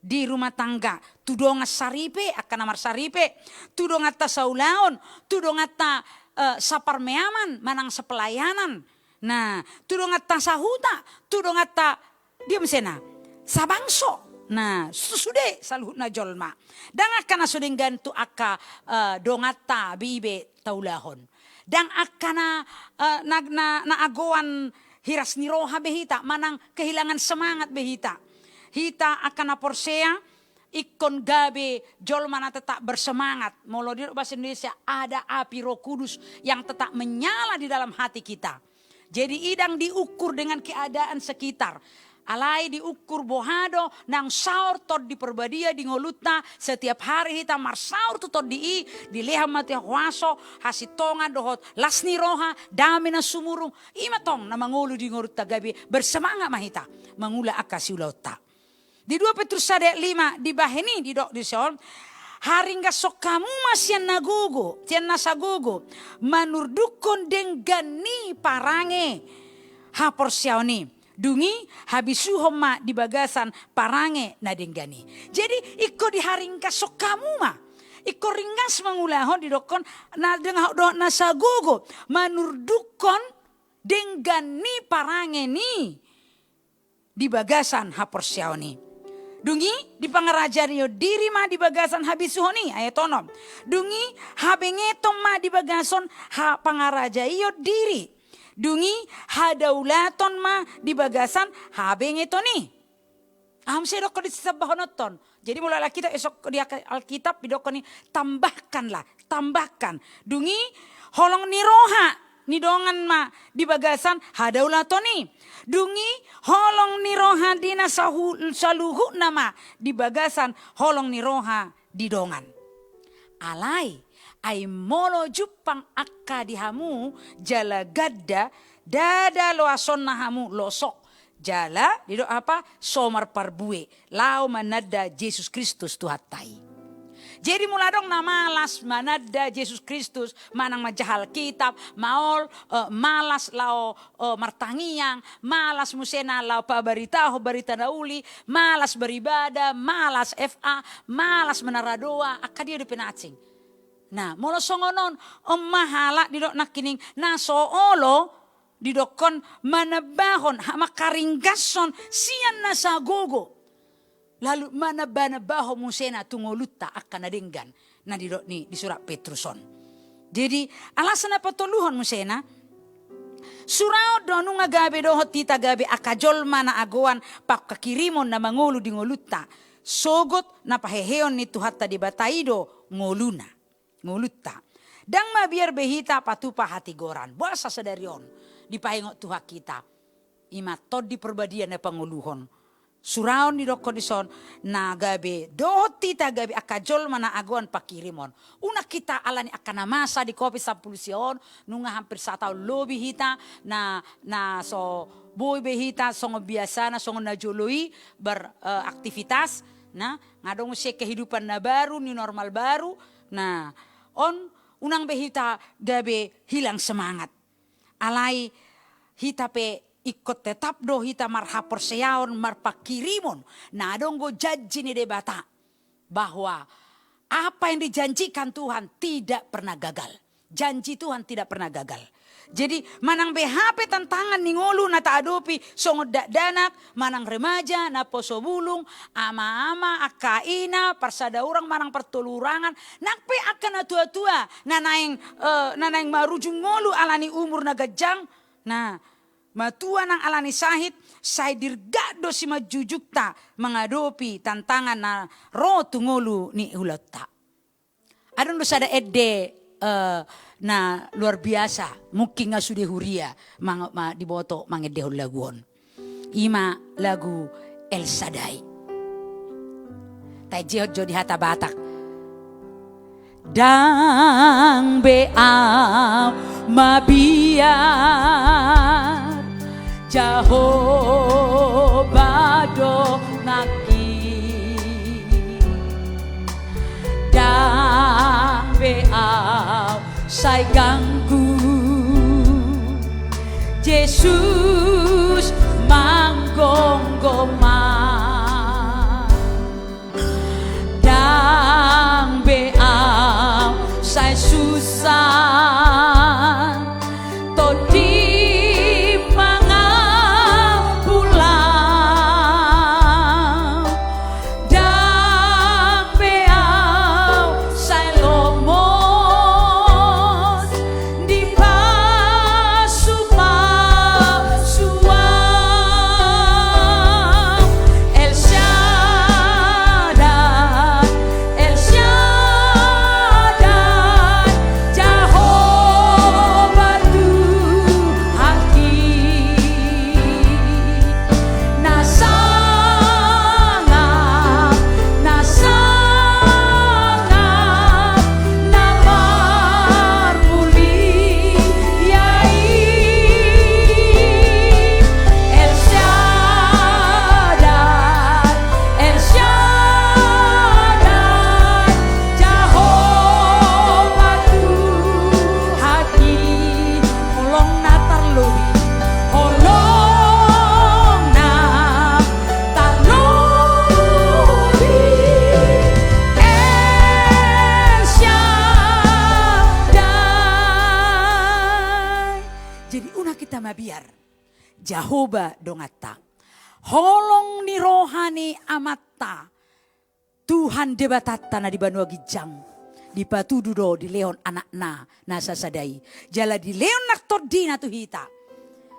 Di rumah tangga, tu dongan saripe, angka na marsaripe, tu donganta saulaon, tu donganta, eh, saparmeaman, manang sapelayanan. Nah, tu donganta sahuta, tu donganta, dia muse na, sabangso. Nah, su-, sude saluhutna jolma. Ndang angka na so denggan tu angka, eh, donganta be i be taulahon. Ndang angka na, eh, na, na, na agoan hiras ni roha be hita, manang kehilangan semangat be hita. Hita angka na porsea, ingkon gabe jolma na tetap bersemangat. Molo didok bahasa Indonesia, ada api Roh Kudus yang tetap menyala di dalam hati kita. Jadi, i ndang diukur dengan keadaan sekitar. Alai diukur boha do nang saor Tondi Parbadia di ngolunta, setiap hari hita marsaor tu Tondi i, dilehon ma hita huaso, hasintongan dohot las ni roha, dame na sumurung, i ma tong na mangolu di ngolunta gabe bersemangat ma hita mangula angka siulaonta. Di dua Petrus sada ayat lima dibahen i didok dison, haringgashon hamu ma sian na gogo, sian na sagogo, manurdukhon denggan ni parange haporseaon i. Dung i habisuhon ma di bagasan parange na denggan i. Jadi, ingkon diharinggashon hamu ma. Ingkon ringgas mangulahon didokhon na denggan dohot na sagogo, manurdukhon denggan ni parange ni di bagasan haporseaon i. Dung i dipangarajaion diri ma di bagasan habisuhon i, ayat onom. Dung i habengeton ma di bagasan ha-, pangarajaion diri. Dung i hadaulaton ma di bagasan habengeton i. Aha muse dokhon di sisambahononton. Jadi molo Alkitab, esok di Alkitab didokhon i tambahkanlah, tambahkan. Dung i holong ni roha ni dongan ma di bagasan hadaulaton i. Dung i holong ni roha di na sahu-, saluhutna ma di bagasan holong ni roha di dongan. Alai, ai molo jumpang angka di hamu jala ganda, ndada loasonna hamu losok. Jala, didok apa? So marparbue, laho mananda Jesus Kristus Tuhanta i. Jadi molo adong na malas mananda Jesus Kristus, manang manjaha Alkitab, maol, eh, malas laho, eh, martangiang, malas muse na laho pabaritahon barita na uli, malas beribadah, malas F A, malas manaradoa, angka dia dope na asing. Nah, molo songon on, on ma halak didok nangkining, na so olo didokkon manambahon, ha-, mangkaringgashon sian na sagogo. Lalu manamba-nambahon muse na tu ngolunta angka na denggan, na didok ni di surat Petrus on. Jadi, alasan na patoluhon muse na, suraon do nunga gabe dohot hita gabe angka jolma na agoan pangkirimon na mangolu di ngolunta, sogot na paheheon ni Tuhanta Debata i do ngoluna. Ngolunta. Ndang mabiar be hita patupa hatigoran. Boasa sadari on dipaingot Tuhan hita? I ma Tondi Parbadia na pangoluhon. Suraon didokkon dison, na gabe dohot hita gabe angka jolma na agoan pangkirimon. Unang hita alani angka na masa di covid sampulu sia on, nunga hampir sataon lobi hita, na, na so boi be hita songon biasana, songon na jolo i ber, eh, aktivitas, na, nga adong muse kehidupan na baru, new normal baru, na, on unang be hita gabe hilang semangat. Alai hita pe ingkon tetap do hita marhaporseaon, marpangkirimon, na adong do janji ni Debata, bahwa apa yang dijanjikan Tuhan tidak pernah gagal. Janji Tuhan tidak pernah gagal. Jadi, manang beha pe tantangan ni ngolu na taadopi, songon dakdanak, manang remaja, naposo bulung, ama-ama, angka ina, parsada hurang, manang partolu hurangan, nang pe angka na tua-tua, na naeng, eh, na naeng marujung ngolu alani umur na ganjang, na matua nang alani sahit, sai dirgak do simanjujungta mangadopi tantangan na ro tu ngolu ni ulaonta. Adong do sada ende, eh, na luar biasa, mungkin nga sude huria, mang-, ma-, diboto mangendehon lagu on. I ma lagu El Shaddai. Taenjehon jo di hata Batak. Ndang be au mabiar, Jahowa donganki. Ndang be au sai ganggu, Jesus manggomgom ma. Ndang be au sai susah, Tondi mangampulai. Ndang be au sai lomo, dipasupasu au. El Shaddai, El Shaddai, Jahowa Tuhanki. Na sangap, na sangap, na marmulia i. El Shaddai, El Shaddai, Jahowa Tuhanki. Holong na tarlobi, holong na tarlobi, El Shaddai. Jadi unang hita mabiar, Jahowa donganta. Holong ni roha ni Amanta, Tuhan Debatanta na di banua ginjang, dipatudu do dilehon Anakna na sasada i. Jala dilehon nang TondiNa tu hita,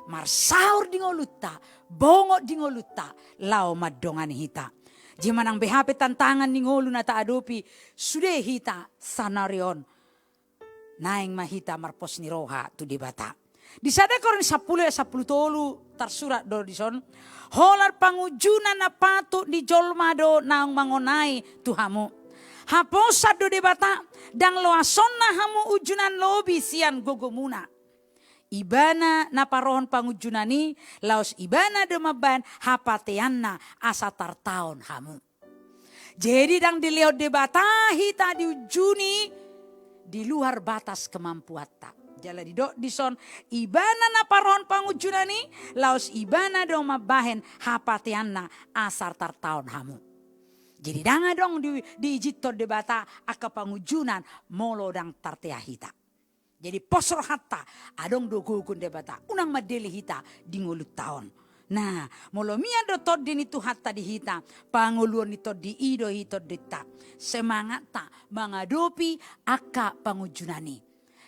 marsaor di ngolunta, bongot di ngolunta, laho mandongani hita. Jadi manang beha pe tantangan ni ngolu na taadopi, sude hita saonari on, naeng ma hita marpos ni roha tu Debata. Di sada Korint sampulu ayat sampulu tolu tarsurat do dison, holan pangunjunan na patut ni jolma do naung mangonai tu hamu. Haposan do Debata, ndang loasonna hamu unjunan lobi sian gogomuna. Ibana na parohon pangunjunan i, laos Ibana do mambahen hapateanna asa tartaon hamu. Jadi ndang dilehon Debata hita diunjuni di luar batas kemampuanta. Jala didok dison, Ibana na parrohahon pangunjunan i, laos Ibana do mambahen hapateanna asa tartaon hamu. Jadi ndang adong di, diizinhon Debata angka pangunjunan molo ndang tartea hita. Jadi pos rohanta, adong do gogo ni Debata, unang mandele hita di ngolunta on. Nah, molo mian do tondi ni Tuhanta di hita, pangoluon ni tondi i do i tondinta, semangatta mangadopi angka pangunjunan i.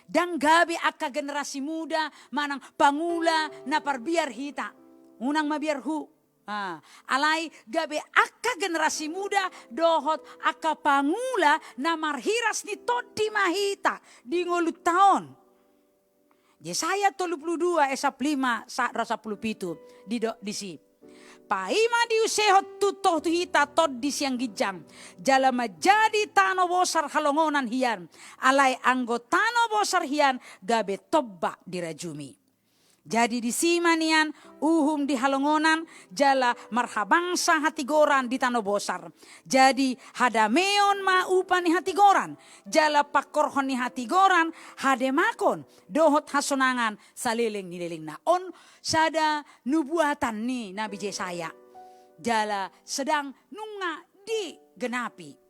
Ndang gabe angka generasi muda manang pangula na parbiar hita. Unang mabiar hu. Ah, alai gabe angka generasi muda dohot angka pangula na marhiras ni tondi ma hita di ngolunta on. Jesaya tolu pulu dua ayat sampulu lima sa-, ro sampulu pitu, didok disi. Paima diusehon tu, tu hita tondi sian ginjang, jala manjadi tano bosar halongonan hian, alai anggo tano bosar hian gabe tombak dirajumi. Jadi disi ma nian uhum di halongonan, jala marhabangsa hatigoran di tano bosar. Jadi hadameon ma upa ni hatigoran, jala pangkorhon ni hatigoran hademakon dohot hasonangan saleleng ni lelengna. On sada nubuatan ni Nabi Jesaya. Jala sedang nunga digenapi.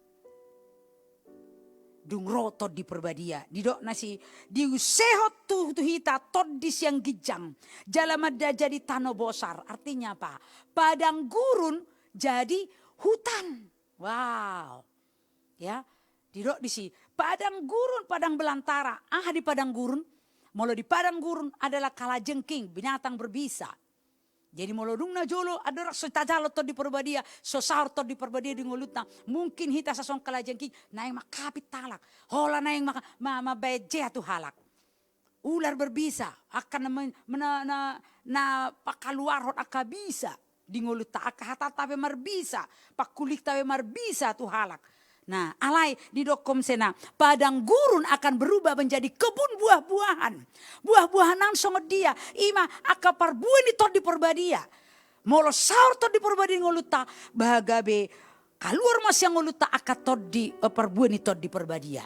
Dung ro Tondi Parbadia, didok na si, diusehon tu, tu hita Tondi sian ginjang, jala manjadi tano bosar. Artinya apa? Padang gurun jadi hutan. Wow. Ya, didok disi, padang gurun, padang belantara. Aha di padang gurun? Molo di padang gurun adalah kalajengking, binatang berbisa. Jadi molo dung na jolo andorang so tajalo Tondi Parbadia, so saor Tondi Parbadia di ngolunta, mungkin hita sasongon kalajengking, naeng mangkapit halak, holan naeng ma-, ma-, mambaen jea tu halak. Ular berbisa, angka na men-, mena-, na, na pangkaluarhon angka bisa di ngolunta, angka hatanta pe marbisa, pangkulikta pe marbisa tu halak. Nah, alai didok muse na, padang gurun akan berubah menjadi kebun buah-buahan. Buah-buahan nang songon dia? Ima angka parbue ni Tondi Parbadia. Molo saor Tondi Parbadia di ngolunta, bah gabe kaluar ma sian ngolunta angka tondi, eh, parbue ni Tondi Parbadia.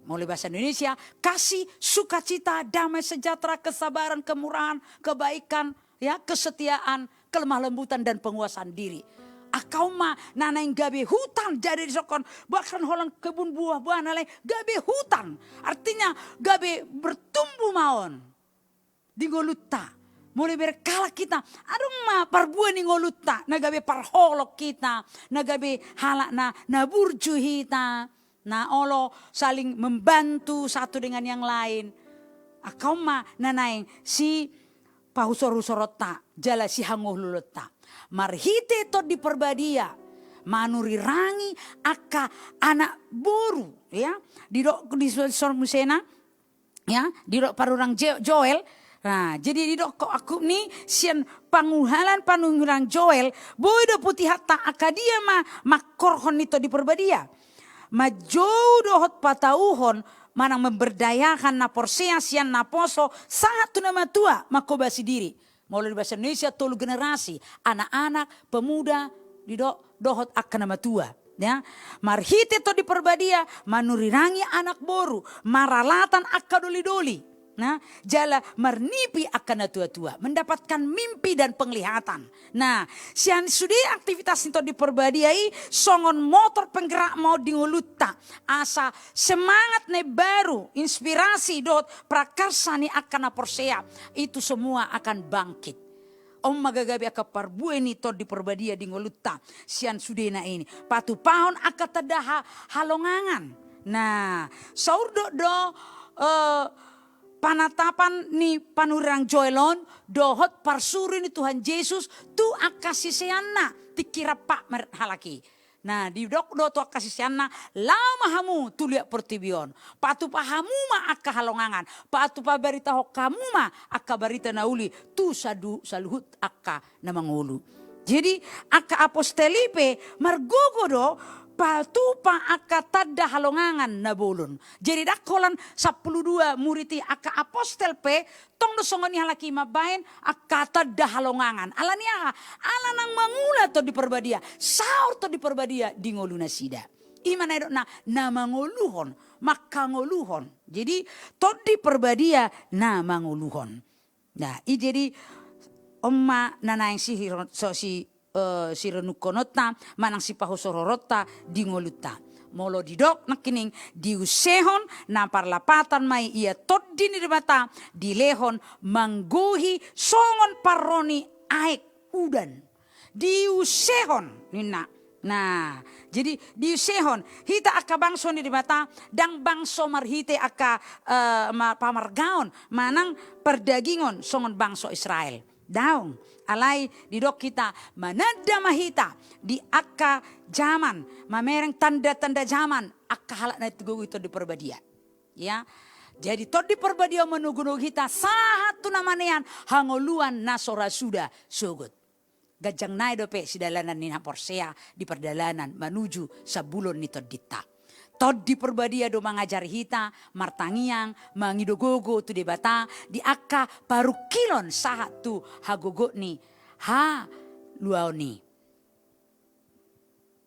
Molo bahasa Indonesia, kasih, sukacita, damai sejahtera, kesabaran, kemurahan, kebaikan, ya, kesetiaan, kelemah lembutan dan penguasaan diri. Angka on ma na naeng gabe hutan, jadi disongkon, bahkan holan kebun buah-buahan na lain gabe hutan. Artinya gabe bertumbuh ma on di ngolunta. Molo bereng halak hita, adong ma parbue ni ngolunta, na gabe parholong hita, na gabe halak na, na burju hita. Na olo saling membantu satu dengan yang lain. Angka on ma na naeng sipahusor-husoronta jala sihangohlonta. Marhite Tondi Parbadia manurirangi angka anak boru, ya. Didok dison muse na, ya, didok panurang Jo-, Joel. Nah, jadi didok ko aku ni sian panguhalan panurang Joel, boi do putihonta angka dia ma mangkorhon ni Tondi Parbadia. Manjou dohot patauhon manang memberdayakan na porsea sian naposo sahat tu na matua, manghobasi diri. Molo di bahasa Indonesia tolu generasi, anak-anak, pemuda, didok dohot angka na matua. Ya, marhite Tondi Parbadia manurirangi anak boru, maralatan angka doli-doli. Nah, jala marnipi angka na tua-tua, mendapatkan mimpi dan penglihatan. Nah, sian sude aktivitas ni Tondi Parbadia i songon motor penggerak ma on di ngolunta. Asa semangat na baru, inspirasi dohot prakarsa ni angka na porsea, itu semua akan bangkit. On ma gabe angka parbue ni Tondi Parbadia di ngolunta sian sudena i. Patupahon angka tanda ha-, halongangan. Nah, saurdot do, eh, panatapan ni panurang Joel on dohot parsuru ni Tuhan Jesus tu angka siseanna tingki rap ma halak i. Nah, didok do tu angka siseanna, laho ma hamu tu liat portibi on. Patupa hamu ma angka halongangan. Patupa baritahon hamu ma angka barita na uli tu sadu-, saluhut angka na mangolu. Jadi, angka apostel i pe margogo do patupa angka tanda halongangan na bolon. Jadi ndang holan sampulu dua murid i, angka apostel pe tong do songon i, halak i mambahen angka tanda halongangan. Ala ni aha? Ala nang mangula Tondi Parbadia, saor Tondi Parbadia di ngolu nasida. I ma na didok na, na mangoluhon, manghangoluhon. Jadi Tondi Parbadia na mangoluhon. Nah, i jadi on ma na naeng si hiro-, so si, eh, sirenungkononta manang sipahusorhoronta di ngolunta. Molo didok nangkining, diusehon na parlapatan ma i, ia Tondi ni Debata dilehon manggohi songon parro ni aek udan. Diusehon ninna. Nah, jadi diusehon. Hita angka bangso ni Debata, ndang bangso marhite angka, eh, ma-, pamargaon manang pardagingon songon bangso Israel. Daong. Alai didok hita, mananda ma hita di angka jaman, mamereng tanda-tanda jaman, angka halak na digogohi Tondi Parbadia. Ya. Jadi Tondi Parbadia manogunogu hita sahat tu na manean hangoluan na so ra suda sogot. Ganjang nai dope sidalanan ni na porsea di pardalanan manuju sambulan ni tondinta. Tondi Parbadia do mangajari hita, martangiang, mangido gogo tu Debata di angka parungkilon sahat tu hagogot ni haluaon i.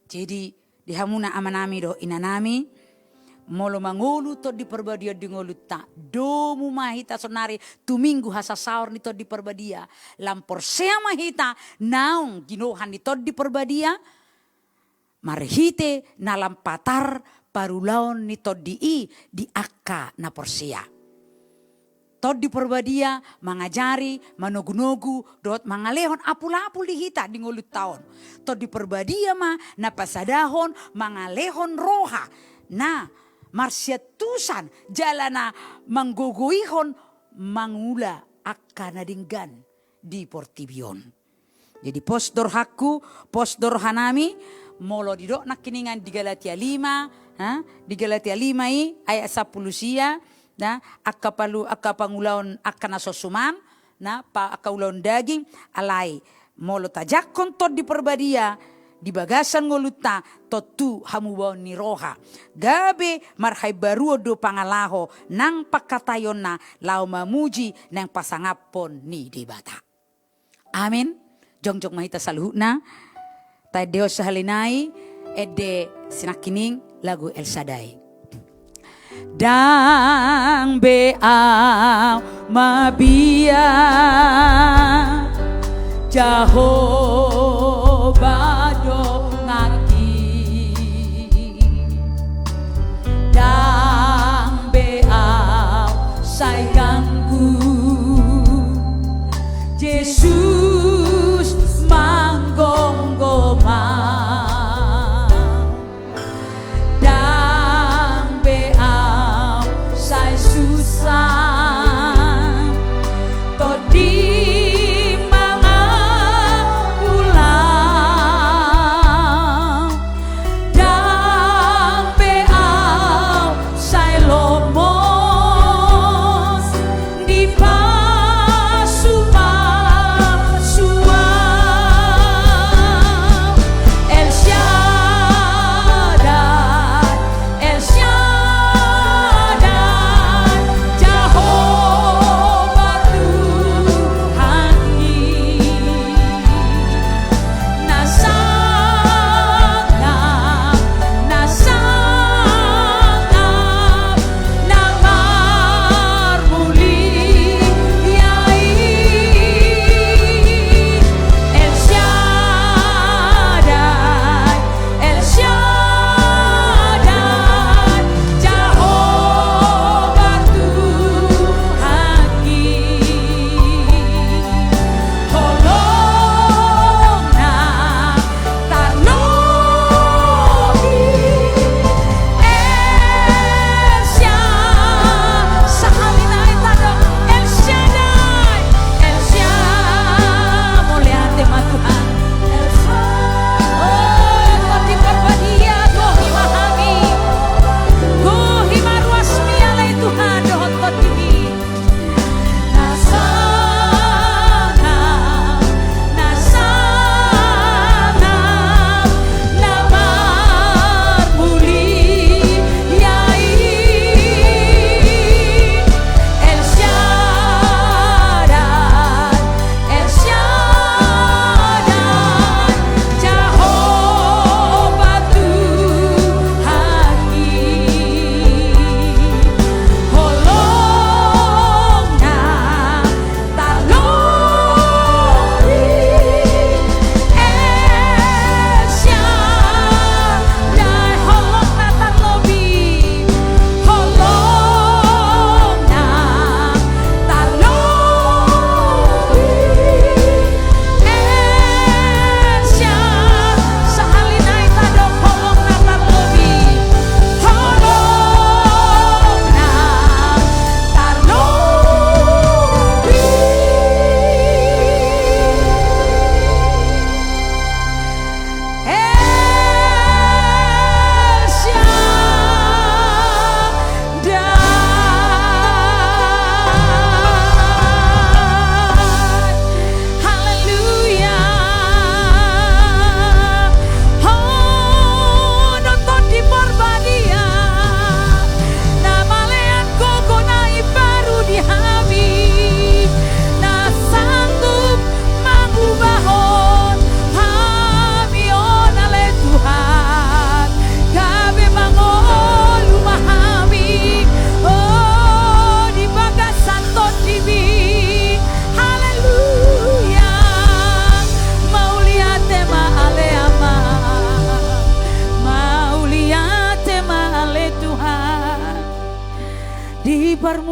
Jadi, di hamuna amanami dohot inanami, molo mangolu Tondi Parbadia di ngolunta, domu ma hita saonari tu Minggu hasasaor ni Tondi Parbadia. Lam porsea ma hita naung ginohan ni Tondi Parbadia, marhite na lam patar parulaon ni Tondi i di angka na porsea. Tondi Parbadia mangajari, manogunogu, dohot mangalehon apulapul di hita di ngolunta on. Tondi Parbadia ma na pasadahon mangalehon roha na marsiantusan jala na manggogoihon mangula angka na denggan di portibi on. Jadi pos do rohangku, pos do rohanami, molo didok nangkiningan di Galatia lima, ha? Di Galatia lima i ayat sampulu sia, na, angka palu-, angka pangulaon angka na so suman, na, pa-, angka ulaon daging, alai molo tajangkon Tondi Parbadia di bagasan ngolunta, tontu hamubaon ni roha. Gabe marhaimbaruon do pangalaho nang pangkataionna laho mamuji nang pasangaphon ni Debata. Amin. Jongjong ma hita saluhutna. Taendehon sahali nai ende sinangkining lagu El Shaddai. Ndang be au mabiar, Jahowa donganki. Ndang be au sai ganggu, Jesus manggomgom au. Ndang be au sai susah, Tondi mangaku lam. Ndang be au sai lomos di pasupasu.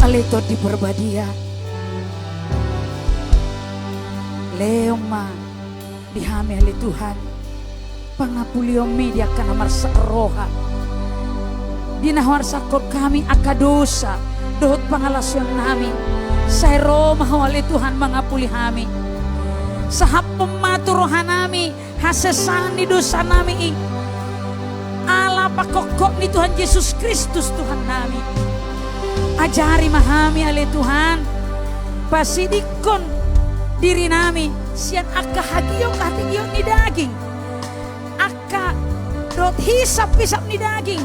Ale Tondi Parbadia, lehon ma di hami ale Tuhan pangapulion-Mi di angka na marsak roha, di na huarsakon hami angka dosa dohot pangalaosion nami. Sai ro ma Ho ale Tuhan mangapuli hami. Sahaphon ma tu roha nami hasesaan ni dosa nami i, ala pangkophop ni Tuhan Jesus Kristus Tuhan nami. Ajari ma hami ale Tuhan pasidingkon diri nami sian angka hagiot hategeon ni daging, angka dohot hisap-hisap ni daging,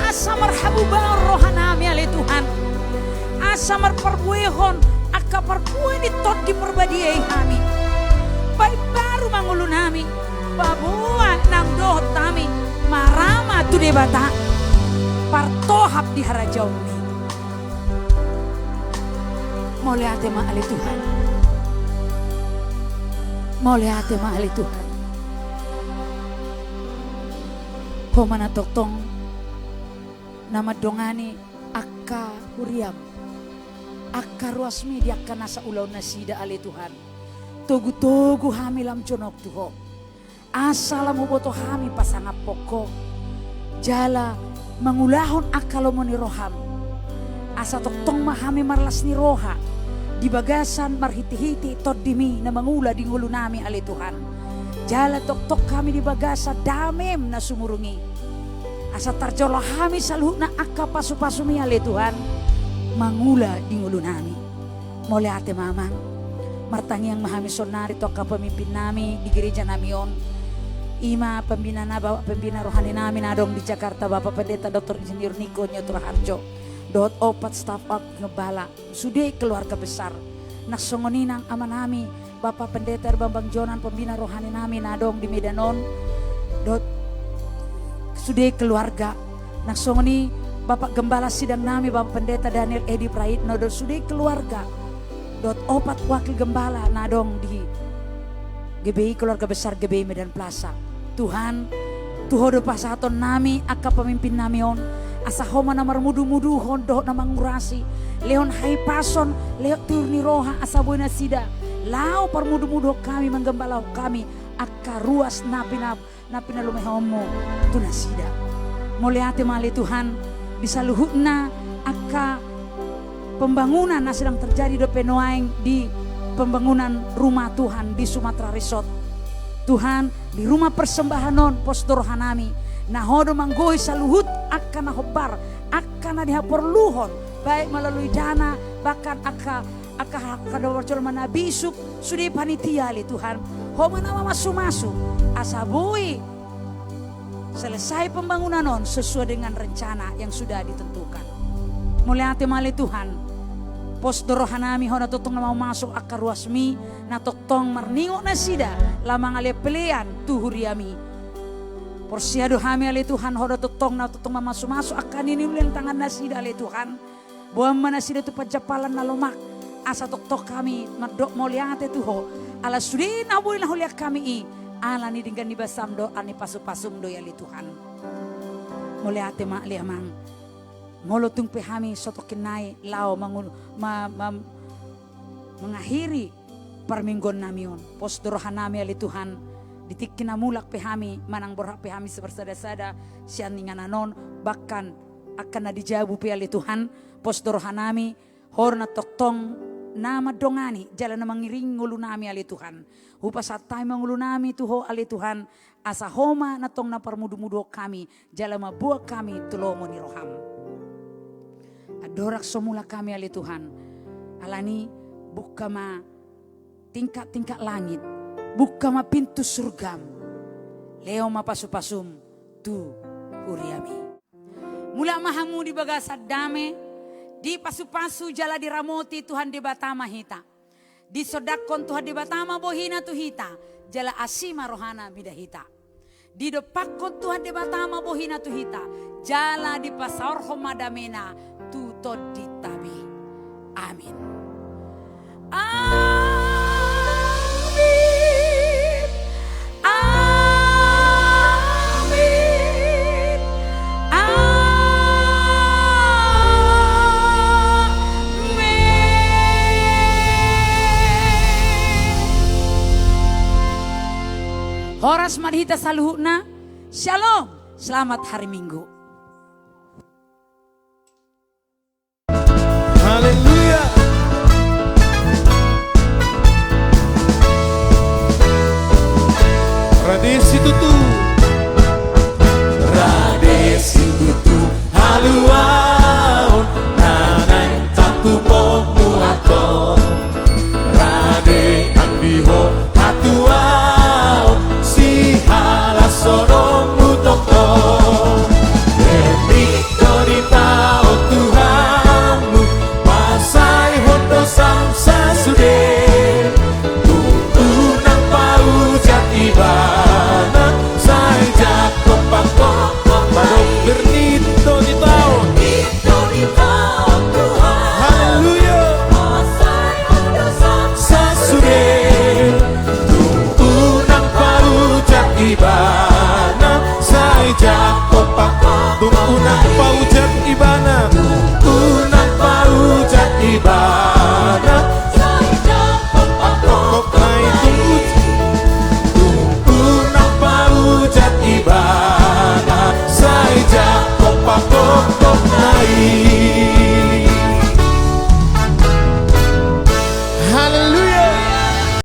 asa marhamubaon roha nami ale Tuhan, asa marparbuehon angka parbue ni Tondi Parbadia i hami. Paimbaru ma ngolu nami, paboa nang dohot hami marama tu Debata, partohap di harajaon-Mi. Mauliate ma ale Tuhan. Mauliate ma ale Tuhan. Ho ma na tongtong na mandongani angka huria-Mu, angka ruas-Mi di angka nasa ulaon nasida ale Tuhan. Togutogu hami lam jonok tu Ho, asa lam huboto hami pasangaphon Ho jala mangulahon angka lomo ni roha-Mu. Asa tongtong ma hami marlas ni roha di bagasan marhitehite Tondi-Mi na mangula di ngolu nami ale Tuhan. Jala tongtong hami di bagasan dame-Mu na sumurung i, asa tarjolo hami saluhutna angka pasupasu-Mi ale Tuhan mangula di ngolu nami. Mauliate ma Amang. Martangiang ma hami saonnari tu angka pemimpin nami di gereja nami on. I ma pembina na, Bapak Pembina Rohani nami na adong di Jakarta, Bapak Pendeta Doktor Insinyur Niko Nyoto Raharjo, dohot opat staf, opat gembala, sude keluarga besar. Nang songon i nang ama nami, Bapak Pendeta Bambang Jonan, pembina rohani nami na adong di Medan on, dohot sude keluarga. Nang songon i Bapak Gembala sidang nami, Bapak Pendeta Daniel Edi Praitno, dohot sude keluarga, dohot opat wakil gembala na adong di G B I, keluarga besar G B I Medan Plaza. Tuhan, tu Ho do pasahaton nami angka pemimpin nami on, asa Ho ma na marmudumuduhon dohot na mangurasi, lehon hahipason, lehon tiur ni roha, asa boi nasida laho parmudumuduhon hami, manggembalahon hami angka ruas na pina-, na pinalumehonmu tu nasida. Mauliate ma ale Tuhan, di saluhutna angka pembangunan na sedang terjadi dope nuaeng di pembangunan rumah Tuhan di Sumatera Resort. Tuhan, di rumah persembahan on, pos do roha nami, na Ho do manggohi saluhut angka na hombar, angka na dihaporluhon, baik melalui dana, bahkan angka, angka, angka na parjolo ma na bisuk, sude panitia ale Tuhan. Ho ma na mamasumasu, asa boi selesai pembangunan on sesuai dengan rencana yang sudah ditentukan. Mauliate ma ale Tuhan. Pos do roha nami, Ho na tongtong na mamasumasu angka ruasmi, na tongtong marningot nasida laho mangalean pelean tu huriami. Porsea do hami ale Tuhan, Ho na tongtong na tongtong mamasumasu angka na niulian tangan nasida ale Tuhan. Boan ma nasida tu panjampalan na lomak, asa tongtong hami mandok mauliate tu Ho, ala sude na boi na hulean hami i, ala ni denggan ni basam dohot ala ni pasupasum do i ale Tuhan. Mauliate ma ale Amang. Molo tung pe hami so tongkin nai laho mangun-, ma-, ma-, mangakhiri parmingguon nami on, pos do roha nami ale Tuhan, di tingki na mulak pe hami, manang borhat pe hami sian parsadasada sian inganan on, bahkan angka na di jabu pe ale Tuhan, pos do roha nami, Ho do na tongtong na mandongani jala na mangiring ngolu nami ale Tuhan. Hupasahat hami ma ngolu nami tu Ho ale Tuhan, asa Ho ma na tong na parmudumuduhon hami, jala mamboan hami tu lomo ni roham. Andorang so mulak hami ale Tuhan, alani buka ma tingkat-tingkat langit, buka ma pintu surgam, lehon ma pasupasum tu huriami. Mulak ma hamu di bagasan dame, dipasupasu jala diramoti Tuhan Debata ma hita. Disondangkon Tuhan Debata ma bohina tu hita, jala asi ma rohana mida hita. Didompakkon Tuhan Debata ma bohina tu hita, jala dipasaorhon ma damena tu tondinta be. Amin. Amin. Amin. Amin. Horas ma di hita saluhutna. Shalom. Selamat hari Minggu. Haleluya. Radesi tutu.